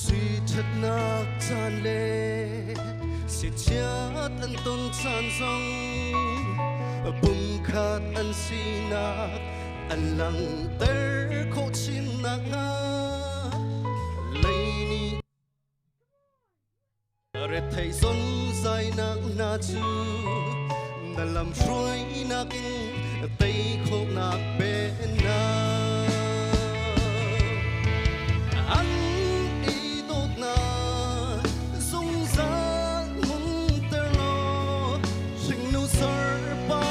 Siṭhatnak caan le sichiat an ton caan zong pumkhat an sinak an langhter khawh chin nakhnga lei nih Rethei zonzainak hna cu na lamhruainak in tei khawhnak pe hna. An i dawtnak zungzal hmunter law hringnu sarpa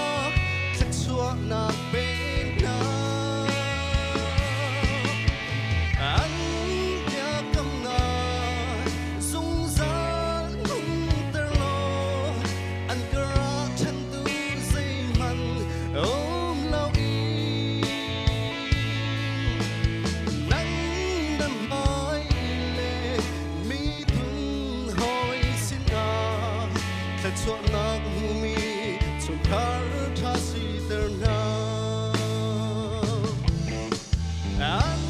thluachuahnak pe hna. An biakamnak zungzal nunter law an karah ṭhentu zeihmanh um loin nang na hmai le miphun hawi sinah thluachuahnak hmumi chungkhar ṭha siter hna. An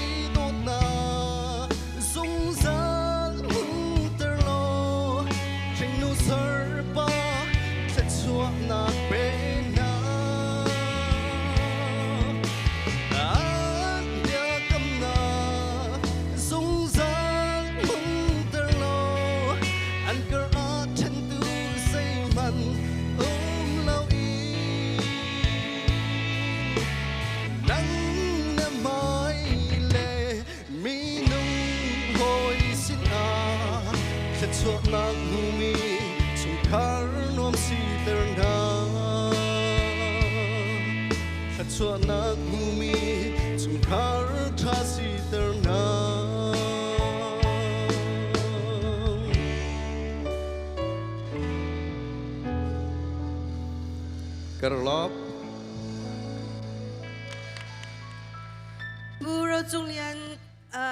i dawtnak zungzal Thluachuahnak hmumi chungkhar nuam siter hna. Thluachuahnak hmumi chungkhar ṭha siter hna. Karlop. Pu Ro Cung Lian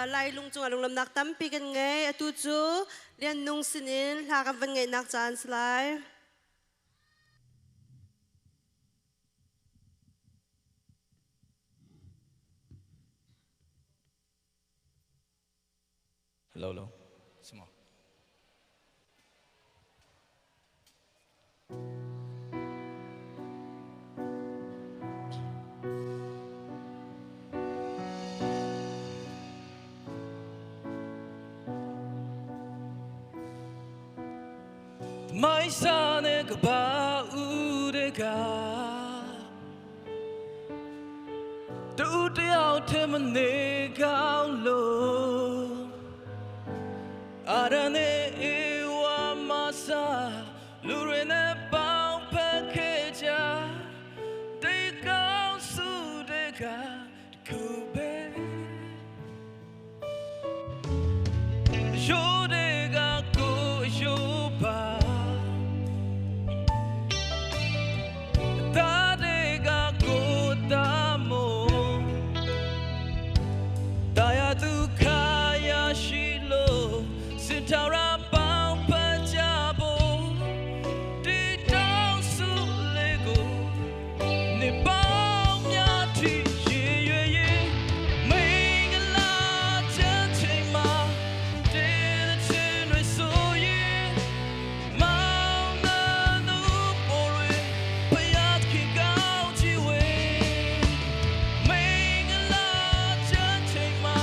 Lai lung cungah lunglawmhnak tampi kan ngei. Atu cu Lian Nung sinin hla kan van ngeihnak caan si lai. Hello, hello. Small. မိုင်းစာနဲ့ကဘာဦးတဲ့ကတူတယောက်ထမနေကောင်းလို့အာရနဲ့ဧဝမဆာလူတွေနဲ့ပေါင်းဖက်ခဲ့ကြတေကောင်းစုတဲ့ကတခုပဲရိုးတဲ့ကကိုရိုးပါတာတဲ့ကကိုတာမို့တာယာဒုက္ခရရှိလို့စင်ထာရပေါင်းဖက်ကြဖို့ဒီတောင်းစုလေးကိုနေပေါင်းများထိရေရွယ်ရင်မင်္ဂလာချမ်းချိန်မှာတေးချင်းတွေဆိုရင်မောင်နှံပေါ်တွေဖယားခင်ကောင်းချီဝေမင်္ဂလာချမ်းချိန်မှာ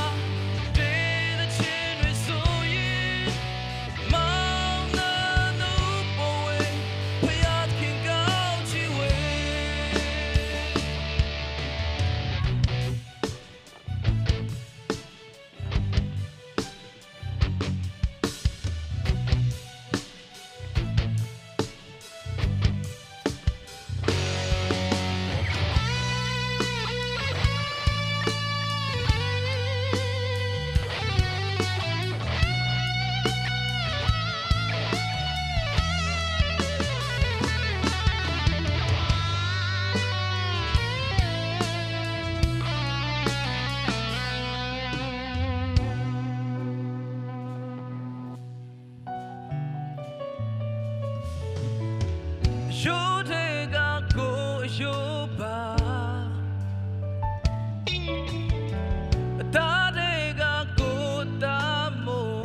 တေးချင်းတွေဆိုရင်မောင်နှံပေါ်တွေဖယားခင်ကောင်းချီဝေ ရိုးတဲ့ကကိုရိုးပါတာတဲ့ကကိုတာမို့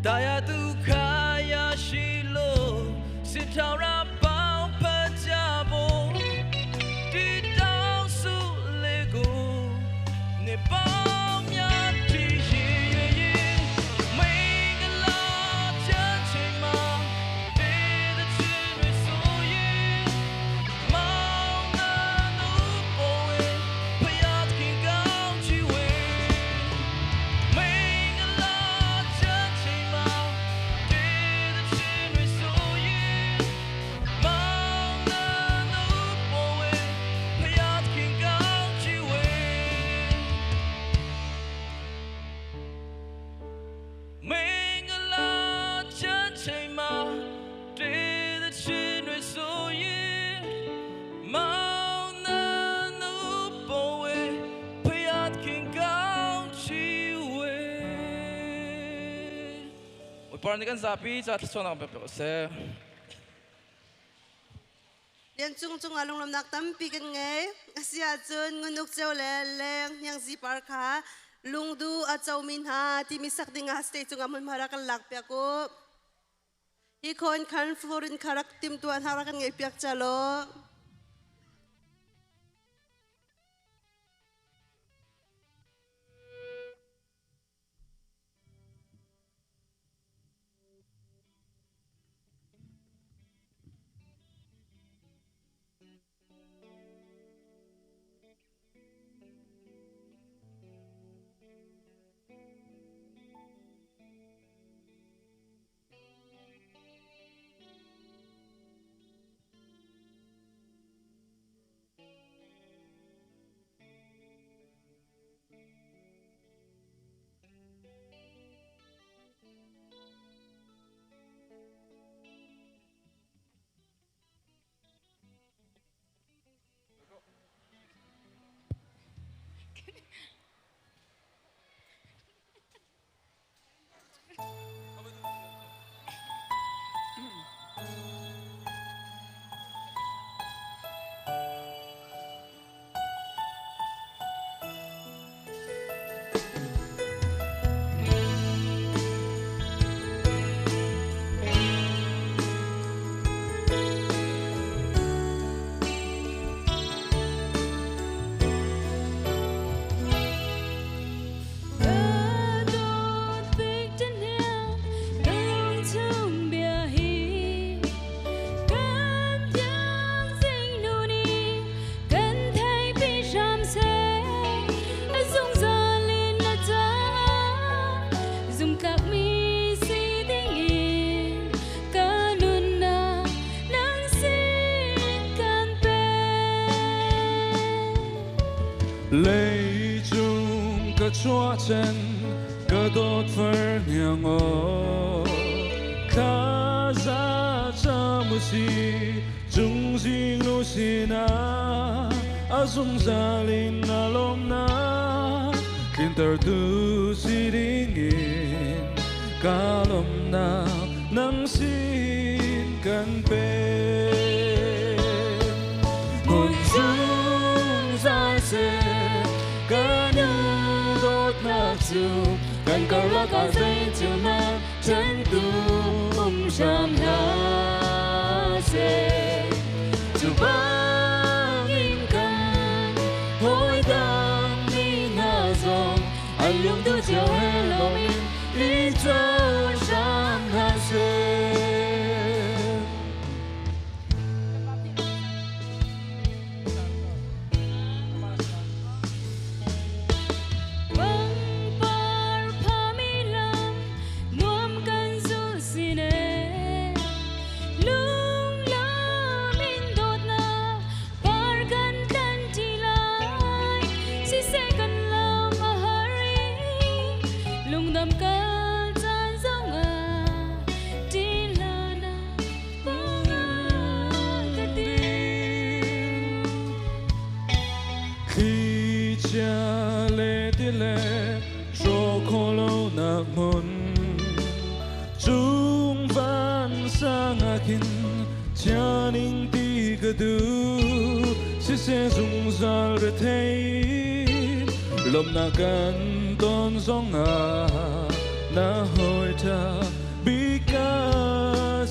တာယာဒုက္ခရရှိလို့စင်ထောင်ရပေါင်းဖက်ကြဖို့ဒီတောင်းစုလေးကိုနေပေါင်းများထိရေရေရေမင်္ဂလာချမ်းချိန်မှာတေးတဲ့ချင်းတွေဆိုရင်မောင်နှံတို့ပေါ်ဝေဖယားခင်ကောင်းချီဝေမင်္ဂလာချမ်းချိန်မှာတေးတဲ့ချင်းတွေဆိုရင်မောင်နှံတို့ပေါ်ဝေဖယားခင်ကောင်းချီဝေမင်္ဂလာချမ်းချိန်မှာတေးတဲ့ချင်းတွေဆိုရင်မောင်နှံတို့ပေါ်ဝေဖယားခင်ကောင်းချီဝေဝပရနိကန်ဇာပီဇာတ်ဆောနာပပဆေ Lian Cung cungah lunglawmhnak tampi kan ngei. Asi ahcun ngunuk ceu le leng hniang zi par kha lungdu a comi hna timi sak dingah stage cungah hmunhma rak kan lak piak u. Hi khawn khan florin kha rak timtuah hna rak kan ngeih piak ca law. chuah chen ka dawt far hniang aw thla za cam usi cung zing nu sinah a zungzal in na lawmnak tlintertu si dingin ka lawmnak nang sin kan pek. Hmun zungzal seh kan dawtnak cu kan karlak ah zeithil hmanh ṭhentu um hram hlah seh. Cu bangin kan hawidang mi hna zong an lungduh cio he lawm in i co hram hna seh. Pangpar phami lam nuam kan zul sine lunglam in dawtnak par kan tlan ṭi lai siseh kan lam a har i lungdam kal caan zongah ṭihhlan ah pangah ka dir. Thlichia le tilet hrawh khawh lonak hmun cung vansang ah khin chia ning ti ka duh siseh zungzal rethei lawmhnak kan ton zongah na hawi ṭha bik ka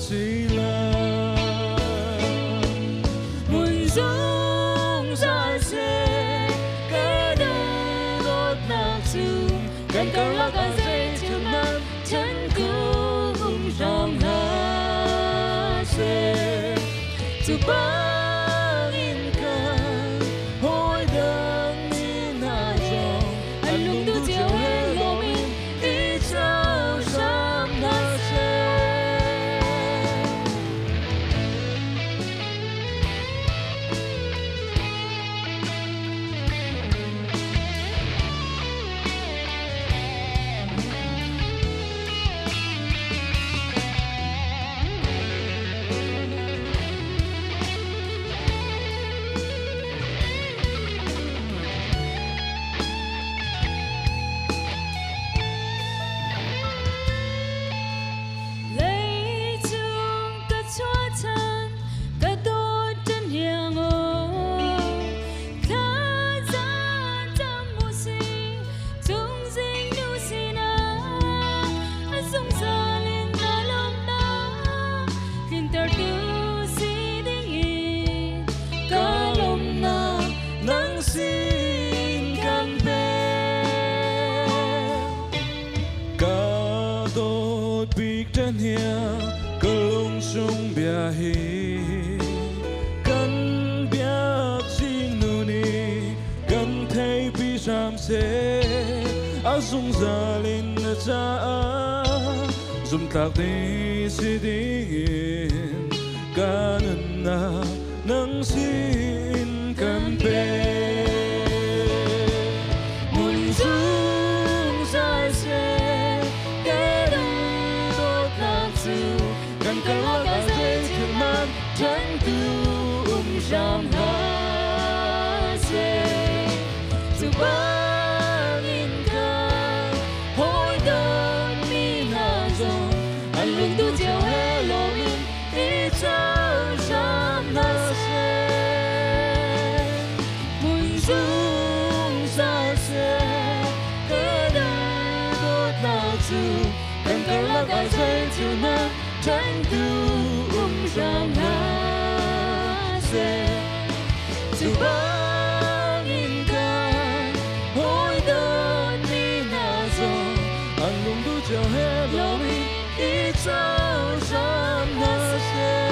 si lai. Hmun zungzal seh ka dawtnak cu kan karlak ah zeithil hmanh ṭhentu um hram hlah seh. Cu bangin kan hawidang mi hna zong an lungduh cio he lawm in i co hram hna seh. Leicung ka chuahchan ka dawt ṭan aw thla za cam usih cung zingnu sinah a zungzal in na lawmhnak tlintertu si dingin ka lawmhnak nang sin kan pek. Ka dawt bik ṭan ka lungchung bia hi kan biak zingnu nih kan theipi hram seh a zungzal in na caah zumhtlak ding si dingin ka nunnak nang sin kan pek. Hmun zungzal seh ka dawtnak cu kan karlak ah zeithil hmanh ṭhentu um hram hlah seh. Cu bangin kan hawidang mi hna zong an lungduh cio he lawm in i co hram hna seh. Hmun zungzal seh ka dawtnak cu kan karlak ah zeithil hmanh ṭhentu um hram hlah seh. Cu bangin kan hawidawt mi hna zong an lungduh cio he lawm in i co hram hna seh.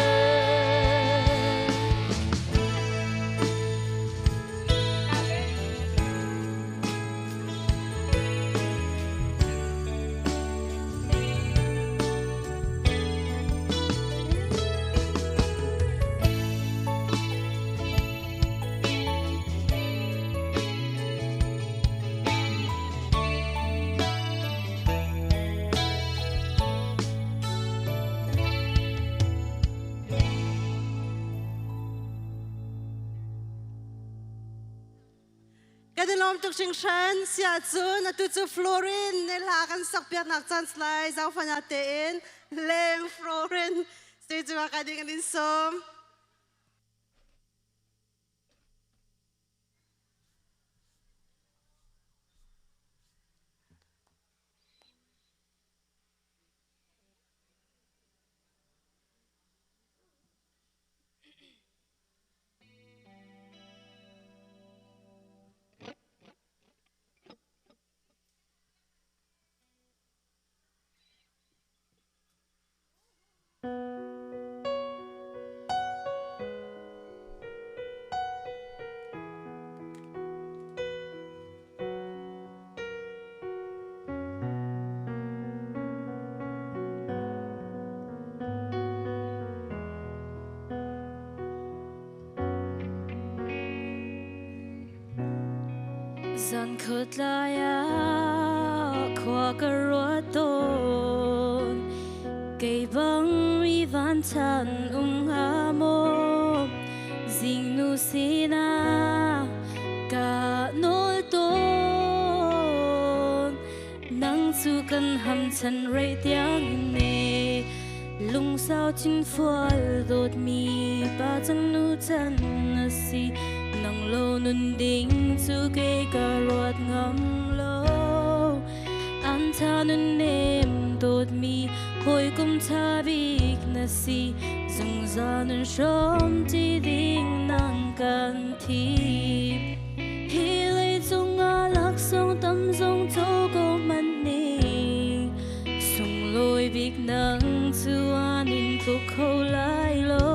Kan i lawm tuk hringhran. Siah cun atu cu Florin ne hla kan sak piaknak caan lai zaangfahnak tein leng Florin stage ah kai ding an in sawm. Zan khat lai ah khua ka ruat tawn kei bang mi van chan um hnga maw zingnu sinah ka nawl tawn nang cu kan ham chan rei tiang in ne lungsau thinfual dawtmi pa cang nu chan na si nang lo nun ding cu kei ka ruat ngam lo an tha nun nem dawtmi hawikom tha bik na si zungzal nun hrawm ti ding nang kan thim hi leicung ah laksawng tam zong co ko hmanh ning sunglawi bik nang cu an in tluk kho lai lo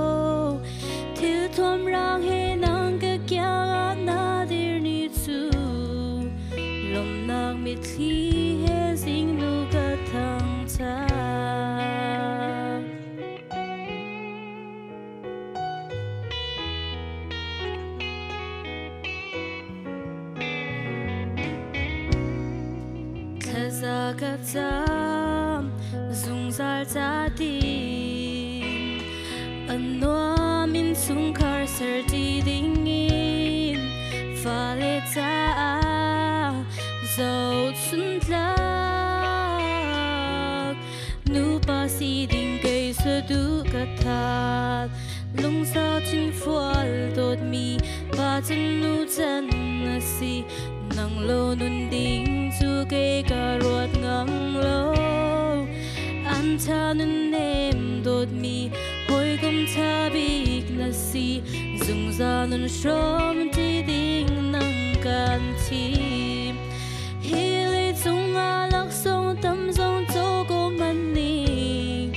thil thuam rang he nang ka kiang ah na dir ni cu lawmhnak mitthli he zingnu ka thangṭhat. Thlaza ka cam zungzal ca tin a nuam in chungkhar ser ti dingin fale caah zohchuntlak nupa si ding kei saduh ka that lungsau thinfual dawtmi pa chan nu chan na si nang lo nun ding cu kei ka ruat ngam lo an tha nun nem dawtmi hawikom tha bik na si zungzal nun hrawm ti ding nang kan thim hi leicung ah laksawng tam zong co ko hmanh ning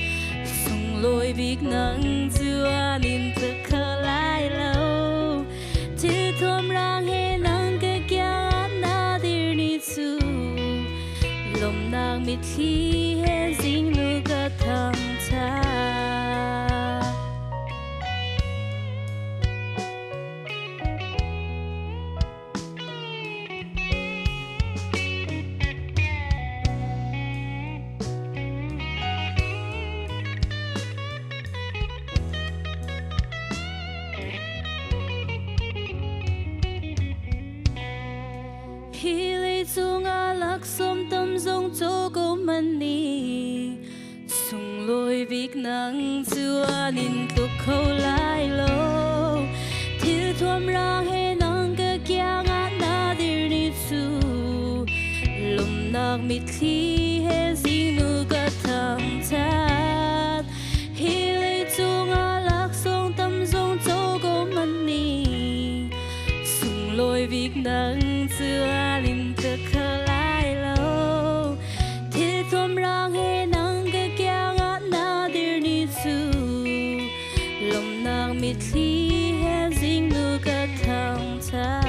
sunglawi bik nang cu an in tluk kho lai lo thil thuam rang he nang ka kiang ah na dir ni cu lawmhnak mitthli he zingnu ka thangṭhat. Hi leicung ah laksawng tam zong caw ko hmanh ning sunglawi bik nang cu an in tluk kho lai lo thil thuam rang he nang ka kiang ah na dir ni cu lawmhnak mitthli he zingnu ka thangṭhat hi leicung ah laksawng tam zong co ko hmanh ning sunglawi bik nang cu an in tluk kho lai lo thil thuam rang he nang ka kiang ah na dir ni cu lawmhnak mitthli he zingnu ka thangṭhat.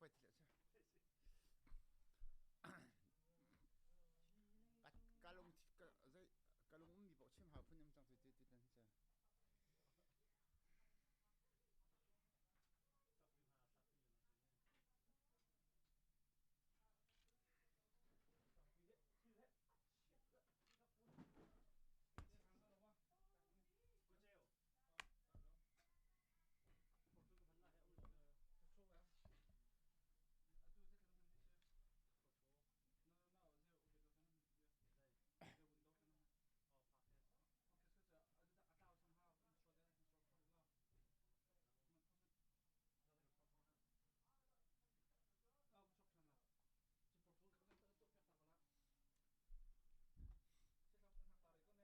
poi ti le Ka lung ka lung ummi paoh chim hau phun um cang tu tu tan hi cu.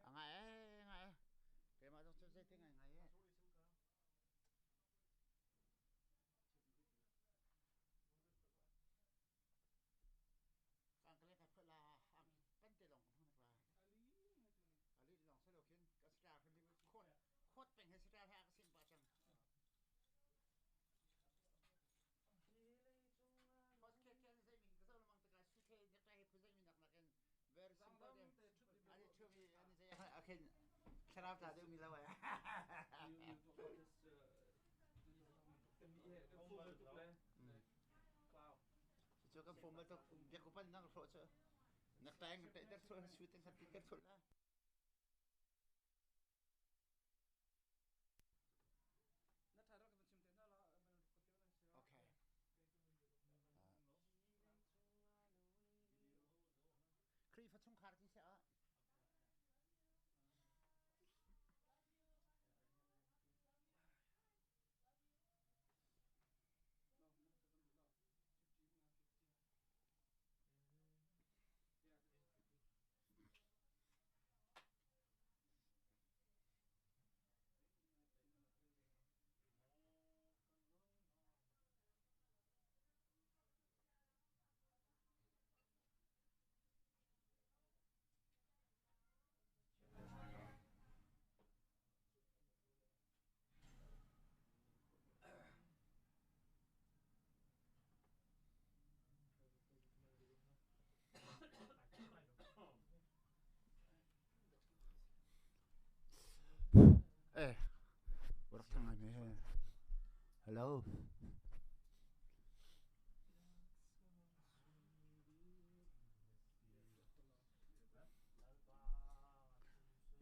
A ngai ee, ngai ee. Keimah zong cu zeitin ngai ngai ee. Ang kale ka la ang pante long ka la. Ali long sa lo khin ka star khin khot khot peng he star ha ka sim pa chang. Khot ke ke zai mi ka zo mang ta ka su ke nek ta he phu zai mi nak nak in very simple de. Ani thu mi ani zai a khin thlarau ta deuh mi lo ai. Cu kan formal tuk biak upan nak hrawh cu nak taing te der thul shooting khat ti thul la. Okay. Khrihfa chungkhar ti seh ah. Eh, rak thang ngai me. Hello.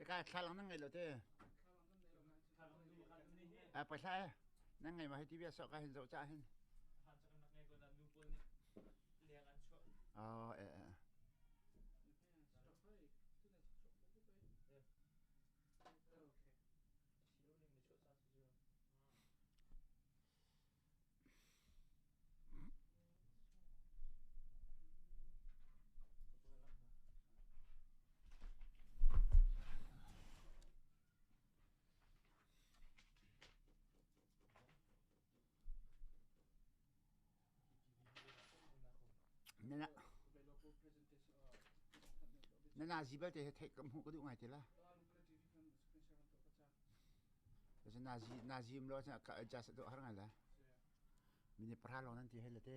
Ka thlalang na ngei lo te. A pathla e. Na ngei ma hi ti bia sok ka hin zo cha hin. Oh, eh eh. Na nazi belte he theih ka hmuh ka duh ngai te la. Nazi nazi um lo ka adjust dawh har ngai la. Mini pra lawng nan ti hei la te.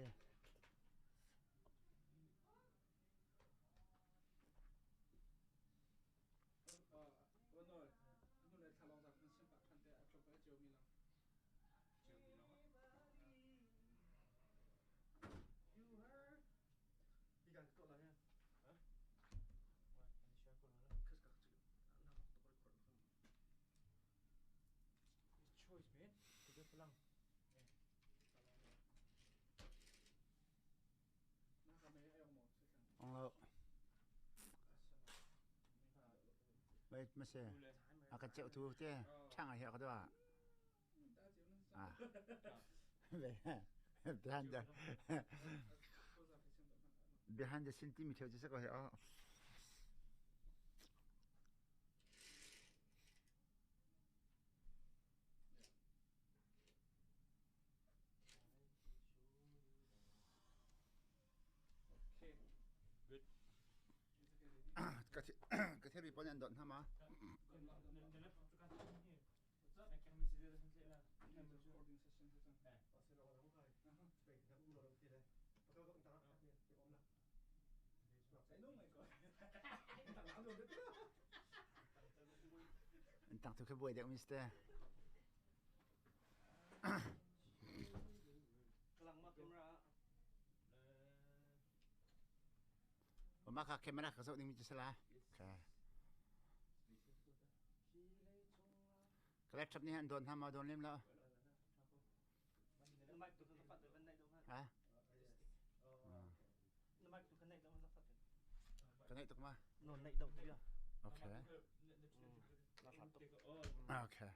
Choice man. Tiga pelang. Ong lo. Wait, ma se. A ka cheu tu te. Chang a hi ka doa. Ah. Behind the behind the scene ti mi theu chu sa ko he oh. Ka thilri pawl nih an donh hna ma? An tang tu kha buai deuh mi ste. Mah kha camera ka zoh ding mi cu si la. Okay. Ka laptop nih an dawn hna maw dawn lem lo? Ha? Ka naih tuk ma? No, naih deuh tu ya. Okay. Okay.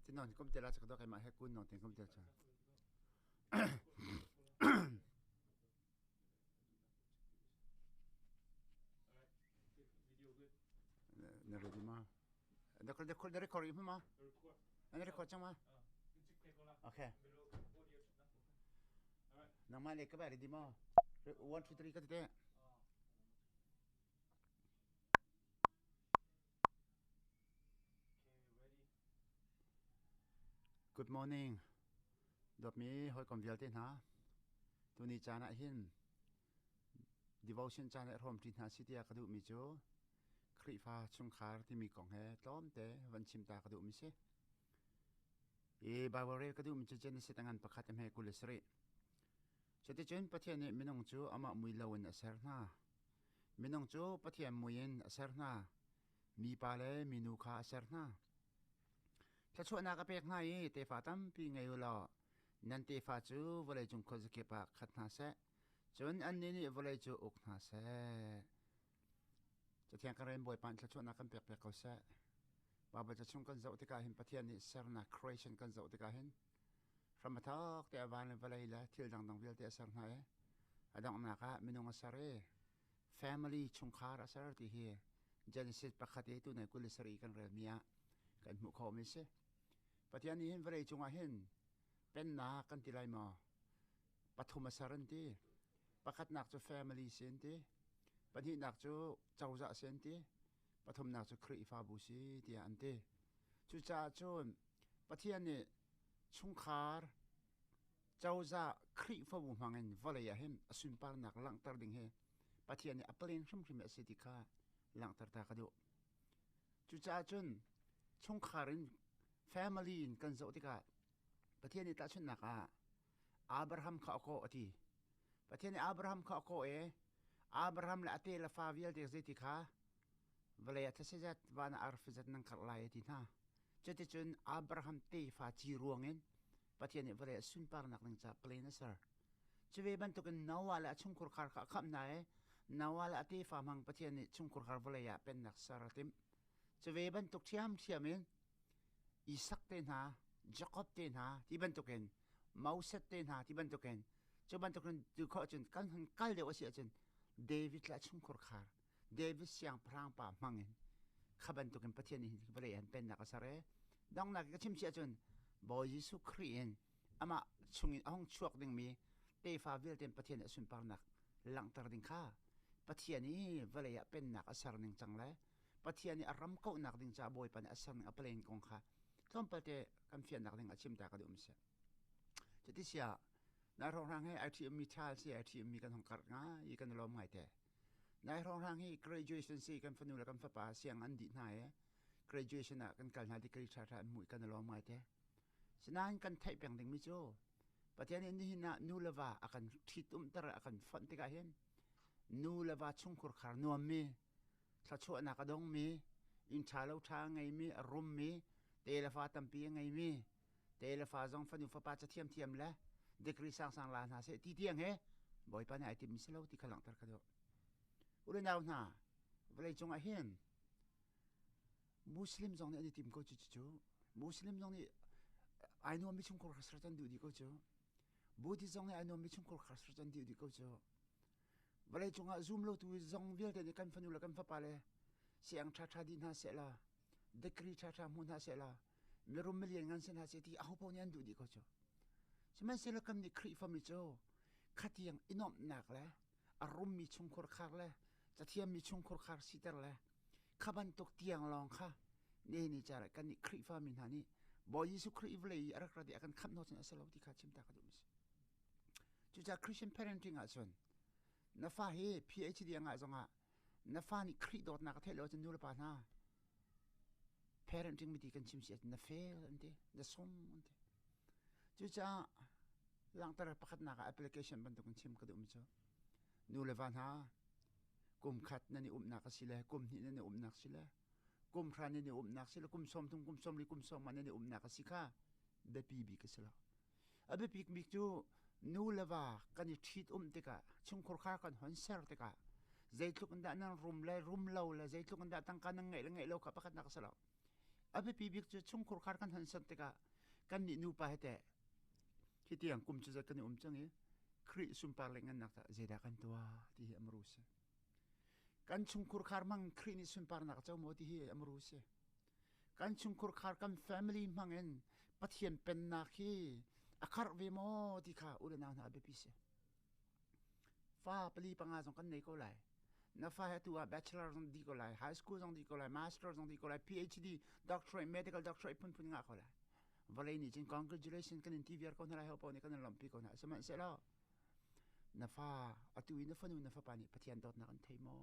Ti non kum te la chak do kai ma he kun non tin kum te cha. Na ready ma? Na na record ma? Na record chang ma? Okay. Nangmah le ka ba ready ma? 1 2 3 ka ti te. Good morning. Dawtmi hawikom vialte hna, tuni caan ah hin devotion caan ah hrawmṭi hna si tiah ka duhmi cu Khrihfa chungkhar timi kong he tlawmte van chim ta ka duhmi si. I Bible rel ka duhmi cu Genesis a ngan pakhat a hme 27. Cuticun Pathian nih minung cu amah mui lo in a ser hna. Minung cu Pathian mui in a ser hna. Mipa le minu kha a ser hna. Thluachuahnak a pek hna i tefa tampi ngei u law nan tefa cu vawleicung khuazakip ah khat hna seh, cun annih nih vawlei cu uk hna seh. Cathiang kan rem Bawipa nih thluachuahnak kan pek piak ko seh. Baibal ca chung kan zoh tikah hin Pathian nih sernak creation kan zoh tikah hin hram a thawk te a van le vawlei le thil dangdang vialte a ser hna i a donghnak ah minung a ser i family chungkhar a ser ti hi Genesis pakhat i tunai 27 kan relmi ah kan hmuh khawhmi si. Pathian nih hin vawlei cungah hin pennak kan ti lai maw? Pathum a ser an ti. Pakhatnak cu family si an ti. Pahnihnak cu cozah si an ti. Pathumnak cu Khrihfabu si tiah an ti. Cucaah cun Pathian nih chungkhar cozah Khrihfabu hmangin vawlei ah hin a sunparnak langhter ding hi Pathian nih a plan hrimhrim a si ti kha langhter ta ka duh. Cucaah cun chungkhar in family in kan zoh tikah Pathian nih tahchunhnak ah Abraham kha a kawh a ti. Pathian nih Abraham kha a kawh i Abraham le a te le fa vialte zeiti kha vawlei ah these zat van ah arfi zat nan karh lai a ti hna. Cuticun Abraham tefa ci ruangin Pathian nih vawlei a sunparnak ding caah plan a ser. Cu ve bantukin Noah le a chungkhar kha a khamh hna i Noah le a tefa hmang Pathian nih chungkhar vawlei ah pennak ser a timh. Cu ve bantuk ṭhiamṭhiam in Isak te hna, Jakob te hna ti bantukin Moses te hna ti bantukin cu bantukin tu khawh cun kan hun kal deuh a si ahcun David le a chungkhar khar David siangpahrang pa hmangin kha bantukin Pathian nih vawlei an pennak a ser i donghnak ka chim si ahcun Bawi Jesuh Khrih in amah chungin a hung chuak dingmi tefa vialte Pathian a sunparnak langhter ding kha Pathian i vawlei ah pennak a ser ning cang le Pathian nih a ram kauhnak ding caah Bawipa nih a ser ning a plan kong kha tlawmpal te kan fiannak ding a chim ta ka duh um si. Cuti sia nai hrawnghrang he ai ṭhi mi ṭha si ai ṭhi mi kan hong karh ngai i kan lawm ngai te. Nai hrawnghrang hi graduation si kan fanu le kan fapa siang an dih hna i graduation ah kan kal hna degree ṭha ṭha an hmuh i kan lawm ngai te. Sinain kan theih peng dingmi cu Pathian nih nihin ah nu le va a kan ṭhitumter a kan fonh tikah hin nu le va chungkhur khar nuammi thluachuahnak a dongmi inn ṭha lo ṭha a ngeimi a rummi te le fa tampi a ngeimi te le fa zong fanu fapa ca thiamthiam le degree sangsang la hna seh ti tiang he Bawipa nih ai timmi si lo ti kha langhter ka duh. U le nau hna, vawlei cung ah hin Muslim zong nih an i tim ko cu cu Muslim zong nih ai nuammi chungkhar kha ser an duh dih ko cu. Buddhist zong nih ai nuammi chungkhar kha ser an duh dih ko cu. Vawlei cung ah zum lotu zong vialte nih kan fanu le kan fapa le siang ṭhaṭha dih hna seh la, degree ṭhaṭha hmu hna seh la, mirum milian ngan si hna seh ti ahopaoh nih an duh dih ko cu. Sihmanhsehlaw kan nih Khrihfami cu khatiang i nuamhnak le a rummi chungkhur khar le cathiammi chungkhur khar siter le kha bantuk tiang lawng kha ne ni cara kan nih Khrihfami hna nih Bawi Jesuh Khrih vawlei i a rak rat i a kan khamh hnawh cun a si lo ti kha chim ta ka duh mi si. Cucaah Christian parenting ahcun na fa hi PhD a ngah zongah na fa nih Khrih dawtnak a theih lo ahcun nu le pa hna parenting miti kan chim si ahcun na fail an ti, na sung an ti. Cucaah langhter pakhatnak ah application bantukin chim ka duhmi cu nu le va hna kum khat nan i umnak a si le kum hnih nan i umnak si le kum hra nan i umnak si le kum sawm thum kum sawm li kum sawm nga nan i umnak a si kha biapi bik a si lo. A biapik bik cu nu le va kan i ṭhit um tikah chungkhur khar kan hon ser tikah zeitluk in dah nan rum le rum lo le zeitluk in dah tangka nan ngeih le ngeih lo kha pakhatnak a si lo. A biapi bik cu chungkhur khar kan hon ser tikah kannih nupa he teh hi tiang kum cu zat kan i um cang i Khrih sunpar le ngannak tah zeidah kan tuah ti hi amru si. Kan chungkhur khar hmang Khrih nih sunparnak a co maw ti hi amru si. Kan chungkhur khar kan family hmang in Pathian pennak hi a kharh ve maw ti kha u le nau hna a biapi si. Fa pali panga zong kan nei ko lai. Na fa he tu ah bachelor zong di ko lai, high school zong di ko lai, master zong di ko lai, PhD, doctorate, medical doctorate phunphun ngah ko lai. Vawlei nih cun congratulation kan in ti viar ko hna lai ho paoh nih kan in lawmhpi ko hna. Sihmanhsehlaw na fa atu i na fanu na fapa nih Pathian dawtnak an thei maw?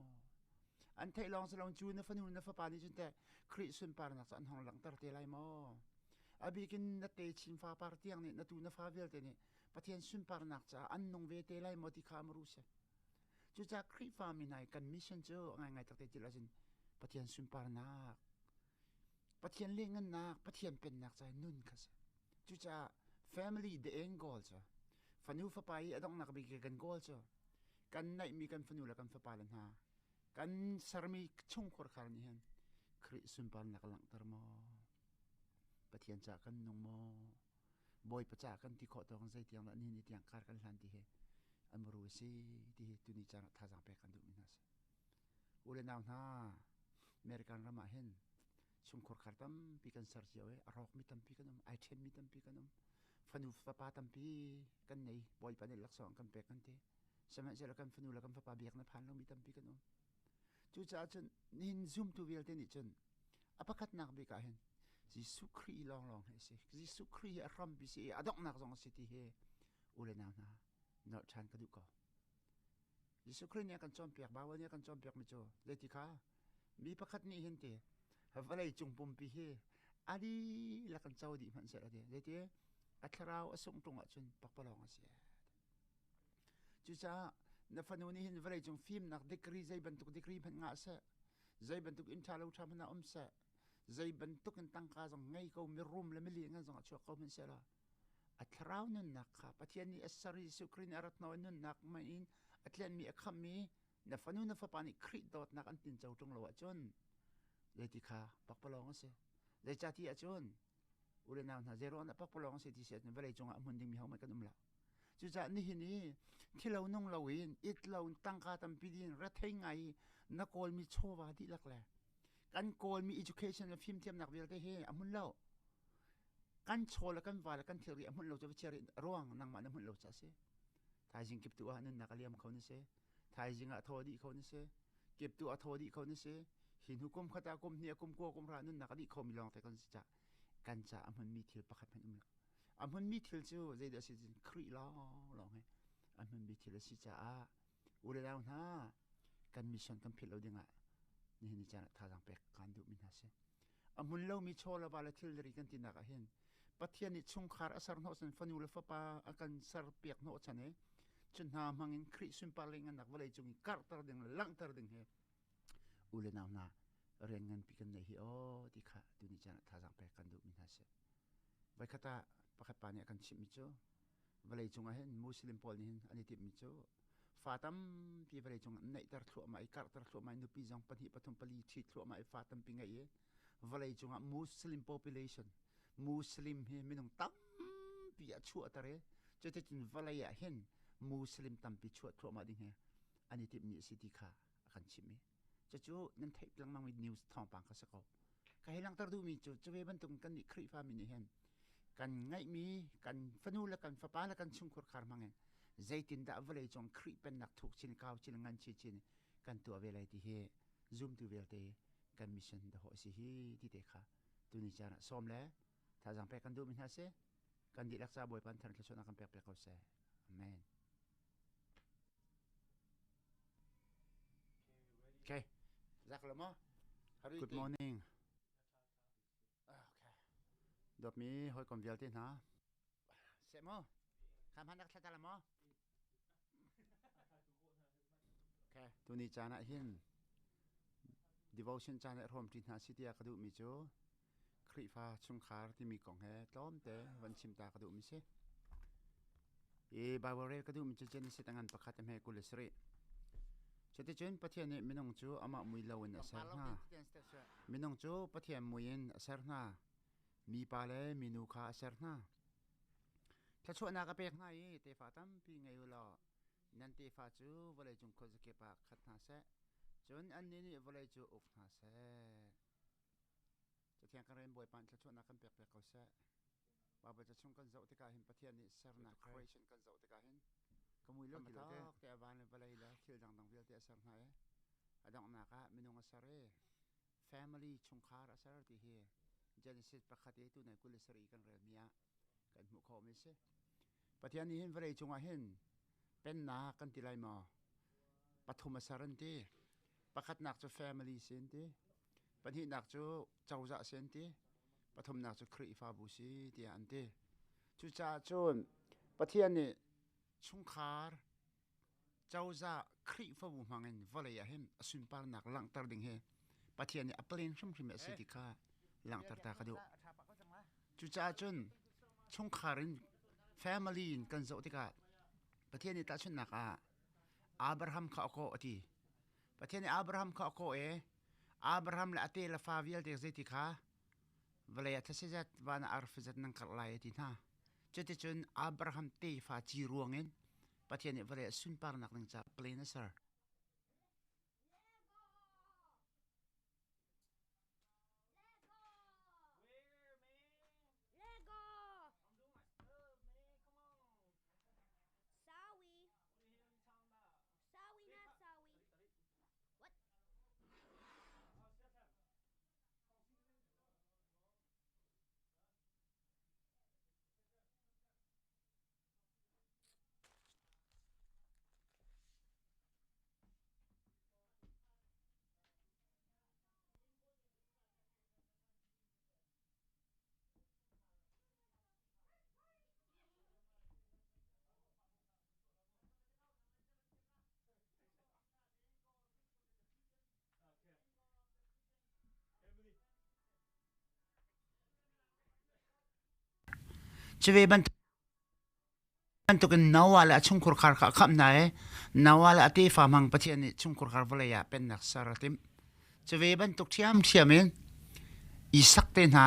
An theih lawng si lo cu na fanu na fapa nih cun teh Khrih sunparnak cu an hong langhter te lai maw? A bikin na techin fapar tiang nih na tu na fa vialte nih Pathian sunparnak caah an nung ve te lai maw ti kha amru si. Cucaah Khrihfa mi hna kan mission cu ngaingai takte ti ahcun Pathian sunparnak, Pathian lianngannak, Pathian pennak caah nun kha si. Cucaah family the end goal cu fanu fapa i a donghnak bik kan goal cu kan naihmi kan fanu le kan fapa le hna kan sermi chungkhur khar nih hin Khrih sunparnak langhter maw? Pathian caah kan nung maw? Bawipa caah kan ti khawh tawk in zeitiang dah nihin ni tiang kar kan hlan ti hi an muru a si ti hi tuni caan ah thazaang pek kan duhmi hna a si. U le nau hna, American ram ah hin chungkhur khar tampi kan ser cio i a rawkmi tampi kan um, ai ṭhenmi tampi kan um, fanu fapa tampi kan nei, Bawipa nih laksawng kan pek kan ti. Sihmanhsehlaw kan fanu le kan fapa biak na phan lomi tampi kan um. Cucaah cun nihin zumtu vialte nih cun A pakhatnak bik ah hin Jesuh Khrih lawnglawng hi a si. Jesuh Khrih hi a hrampi si i a donghnak zong a si ti hi u le nau hna nolh ṭhan ka duh ko. Jesuh Khrih nih a kan cawnpiak, Baibal nih a kan cawnpiakmi cu zeiti kha mi pakhat nih hin ti vawlei cung pumpi hi a dihlak in co dih hmanh seh a ti. Zeiti a thlarau a sungh ṭung ahcun pakpalawng a si. Cucaah na fanu nih hin vawleicung fimnak degree zei bantuk degree hmanh ngah seh, zei bantuk inn ṭha lo ṭha hmanh ah um seh, zei bantuk in tangka zong ngei ko mirum le milian zong ah chuak ko hmanh seh law a thlarau nunnak kha Pathian nih a ser Jesuh Khrih nih a rat hnaw nunnak mei in a tlenmi a khammi na fanu na fapa nih Khrih dawtnak an tinco ṭung lo ahcun zeiti kha pakpalawng a si. Zeicahti ahcun u le nau hna zeiruang dah pakpalawng a si ti si ahcun vawlei cungah a hmun dingmi hohmanh kan um lo. Cucaah nihin i thilo nung loin it lo tangka tampi din rethei ngai i na kawlmi chawva dihlak le kan kawlmi education le fimthiamnak vialte hi a hmun lo. Kan chaw le kan va le kan thilri a hmun lo cu va chia ruang nangmah na hmun lo ca si. Thaizing kip tu ah nunnak a liam kho na si. Thaizing ah thaw dih kho na si. Kip tu ah thaw dih kho na si. Hi hnu kum khat ah kum hnih kum kua kum hra nunnak a dih khomi lawng te kan si ca kan ca a hmunmi thil pakhat hmanh um lo. A hmunmi thil cu zeidah a si cun Khrih lawnglawng hi a hmunmi thil a si caah u le nau hna kan mission kan philh lo dingah nihin ni caan ah thazaang pek kan duhmi hna si. A hmun lomi chaw le va le thilri kan tinak ah hin Pathian nih chungkhar a ser hnawh chan fanu le fapa a kan ser piak hnawh chan i cu hna hmangin Khrih sunpar le ngannak vawlei cung i karhter ding le langhter ding hi u le nau hna rian nganpi kan nei hi aw ti kha tuni caan ah thazaang pek kan duhmi hna si. Voikhat ah pakhat pa nih a kan chimhmi cu vawlei cungah hin Muslim pawl nih hin an i timhmi cu fa tampi vawlei cung an neihter thluahmah i karhter thluahmah i nupi zong pahnih pathum pali ṭhi thluahmah i fa tampi ngeih i vawlei cungah Muslim population Muslim hi minung tampi a chuahter i cuticun vawlei ah hin Muslim tampi chuah thluahmah ding hi an i timhmi a si ti kha a kan chimh i cucu nan theih lengmangmi news thawngpang kha si ko. Ka hei langhter duhmi cu cu ve bantuk kan nih Khrihfami nih hin kan ngeihmi kan fanu le kan fapa le kan chungkhur khar hmangin zeitindah vawlei cung Khrih pennak thuk chin kau chin ngan chin chin kan tuah ve lai ti hi zumtu vialte kan mission dahawh si hi ti te kha tuni caan ah sawm le thazaang pek kan duhmi hna si kan dihlak ca Bawipa thar thluachuahnak kan pek piak ko seh. Amen. Okay. Zak lo mo. Good morning. Okay. Dawtmi hawikom vialte hna. Seh mo. Kham han rak thla ta la mo. Okay. Tuni caan ah hin devotion caan ah hrawm ṭi hna si tiah ka duhmi cu Khrihfa chungkhar timi kong he tlawmte van chim ta ka duhmi si. I Bible rel ka duhmi cu Genesis a ngan pakhat a hme 27. Cuticun Pathian nih minung cu amah mui lo in a ser hna. Minung cu Pathian mui in a ser hna. Mipa le minu kha a ser hna. Thluachuahnak a pek hna i tefa tampi ngei u law nan tefa cu vawleicung khuazakip ah khat hna seh, cun annih nih vawlei cu uk hna seh. Cathiang kan rel Bawipa nih thluachuahnak kan pek piak ko seh. Bible ca chung kan zoh tikah hin Pathian nih sernak creation kan zoh tikah hin Ka mui lo ti lo te. te a van le vawlei le thil dangdang vialte a ser hna i a donghnak ah minung a ser i family chungkhar a ser ti hi Genesis pakhat i tunai 27 kan relmi ah kan hmuh khawhmi a si. Pathian nih hin vawlei cungah hin pennak kan ti lai maw? Pathum a ser an ti. Pakhatnak cu family si an ti. Pahnihnak cu cozah si an ti. Pathumnak cu Khrihfabu si tiah an ti. Cucaah cun Pathian nih chungkhar cozah Khrihfabu hmangin vawlei ah hin a sunparnak langhter ding hi Pathian nih a plan hrimhrim a si ti kha langhter ta ka duh. Cucaah cun chungkhar in family in kan zoh tikah Pathian nih tahchunhnak ah Abraham kha a kawh a ti. Pathian nih Abraham kha a kawh i Abraham le a te le fa vialte zeiti kha vawlei ah thasizat van ah arfizat nan karh lai a ti hna. Cuticun Abraham tefa ci ruangin Pathian nih vawlei ah sunparnak ding caah plan a ser. Cuve bantukin Noah le a chungkhur khar kha a khamh hna i Noah le a tefa hmang Pathian nih chungkhur khar vawlei ah pennak ser a timh. Cuve bantuk ṭhiamṭhiam in Isak te hna,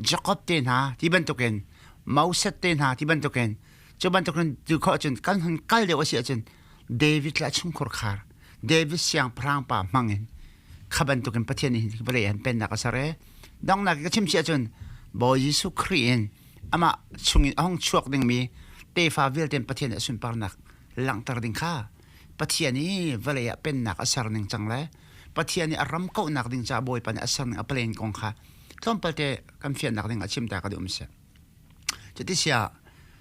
Jakob te hna ti bantukin Moses te hna ti bantukin cu bantukin tu khawh cun kan hun kal deuh a si ahcun David le a chungkhur khar David siangpahrang pa hmang in kha bantukin Pathian nih vawlei an pennak a ser i donghnak i ka chim si ahcun Bawi Jesuh Khrih in amah chungin a hung chuak dingmi tefa vialte Pathian nih a sunparnak langhter ding kha Pathian i vawlei ah pennak a ser ning cang le Pathian i a ram kauhnak ding caah Bawipa nih a ser ning a plan kong kha tlawmpal te kan fiannak ding ah chim ta ka duh um si. Cuti sia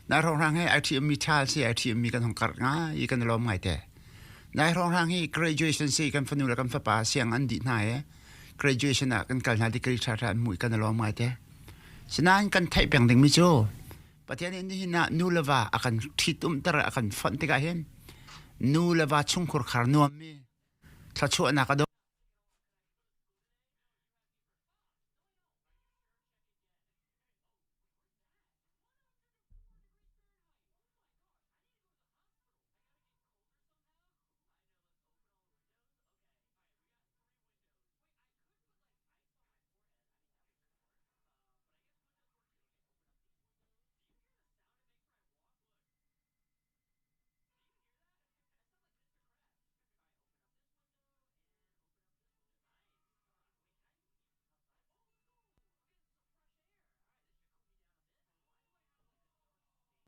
nai hrawnghrang he ai ṭhi-ummi ṭha si ai ṭhi-ummi kan hong karh ngai i kan i lawm ngai te. Nai hrawnghrang hi graduation si kan fanu le kan fapa siang an dih hna i graduation ah kan kal hna degree ṭha ṭha an hmuh i kan i lawm ngai te. Sinain kan theih peng dingmi cu Pathian nih nihin ah nu le va a kan ṭhitumter a kan fonh tikah hin nu le va chungkhur khar nuammi thluachuahnak a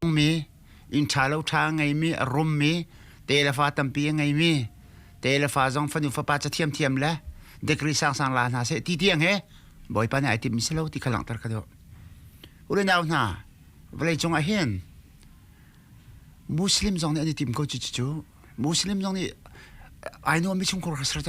mi inn ṭha lo ṭha a ngeimi a rummi te le fa tampi a ngeimi te le fa zong fanu fapa ca thiamthiam le degree sangsang la hna seh ti tiang he bawipa nih ai timmi si lo ti kha langhter ka duh u le nau hna vawlei cung ah hin Muslim zong nih an i tim ko cu cu Muslim zong nih ai nuammi chungkhar kha ser.